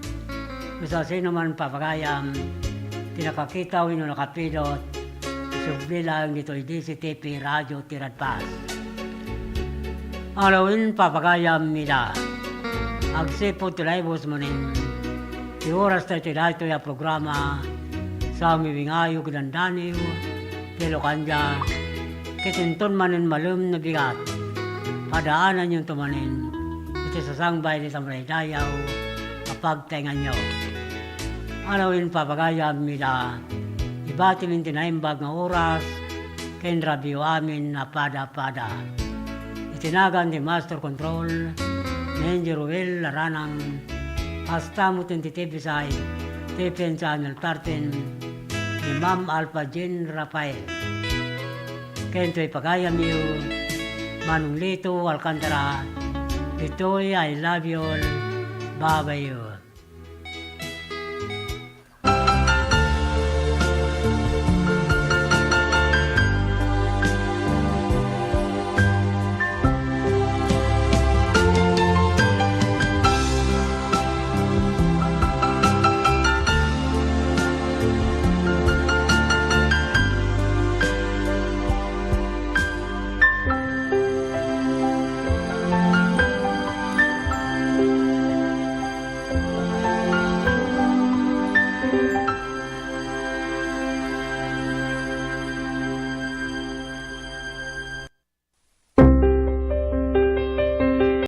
No sasinoman papagayam ti nakakita wenno nakapidot, isubli laeng ditoy D C T P Radio Tiradpas. Alawen papagayam ida. Agsipud ti laibos manen ti oras tayo ti daytoy a programa, sa umiwingayo ket dandaniw ti Locandia, ket inton manen malem no bigat, padaananyonto manen iti sasangbay dita madaydayaw a pagtaenganyo. Alawen papagayam ida, ibatimin ti naimbag nga oras ken rabio amin a pada-pada. Iti nagan ti Master Control, ni Engineer Ruel Laranang, kasta met ti T V side, T P N Channel thirteen, ni Ma'am Alpha Jean Rafael. Ken toy pagayamyo, Manong Lito Alcantara, ditoy I love you all, bye-bye you.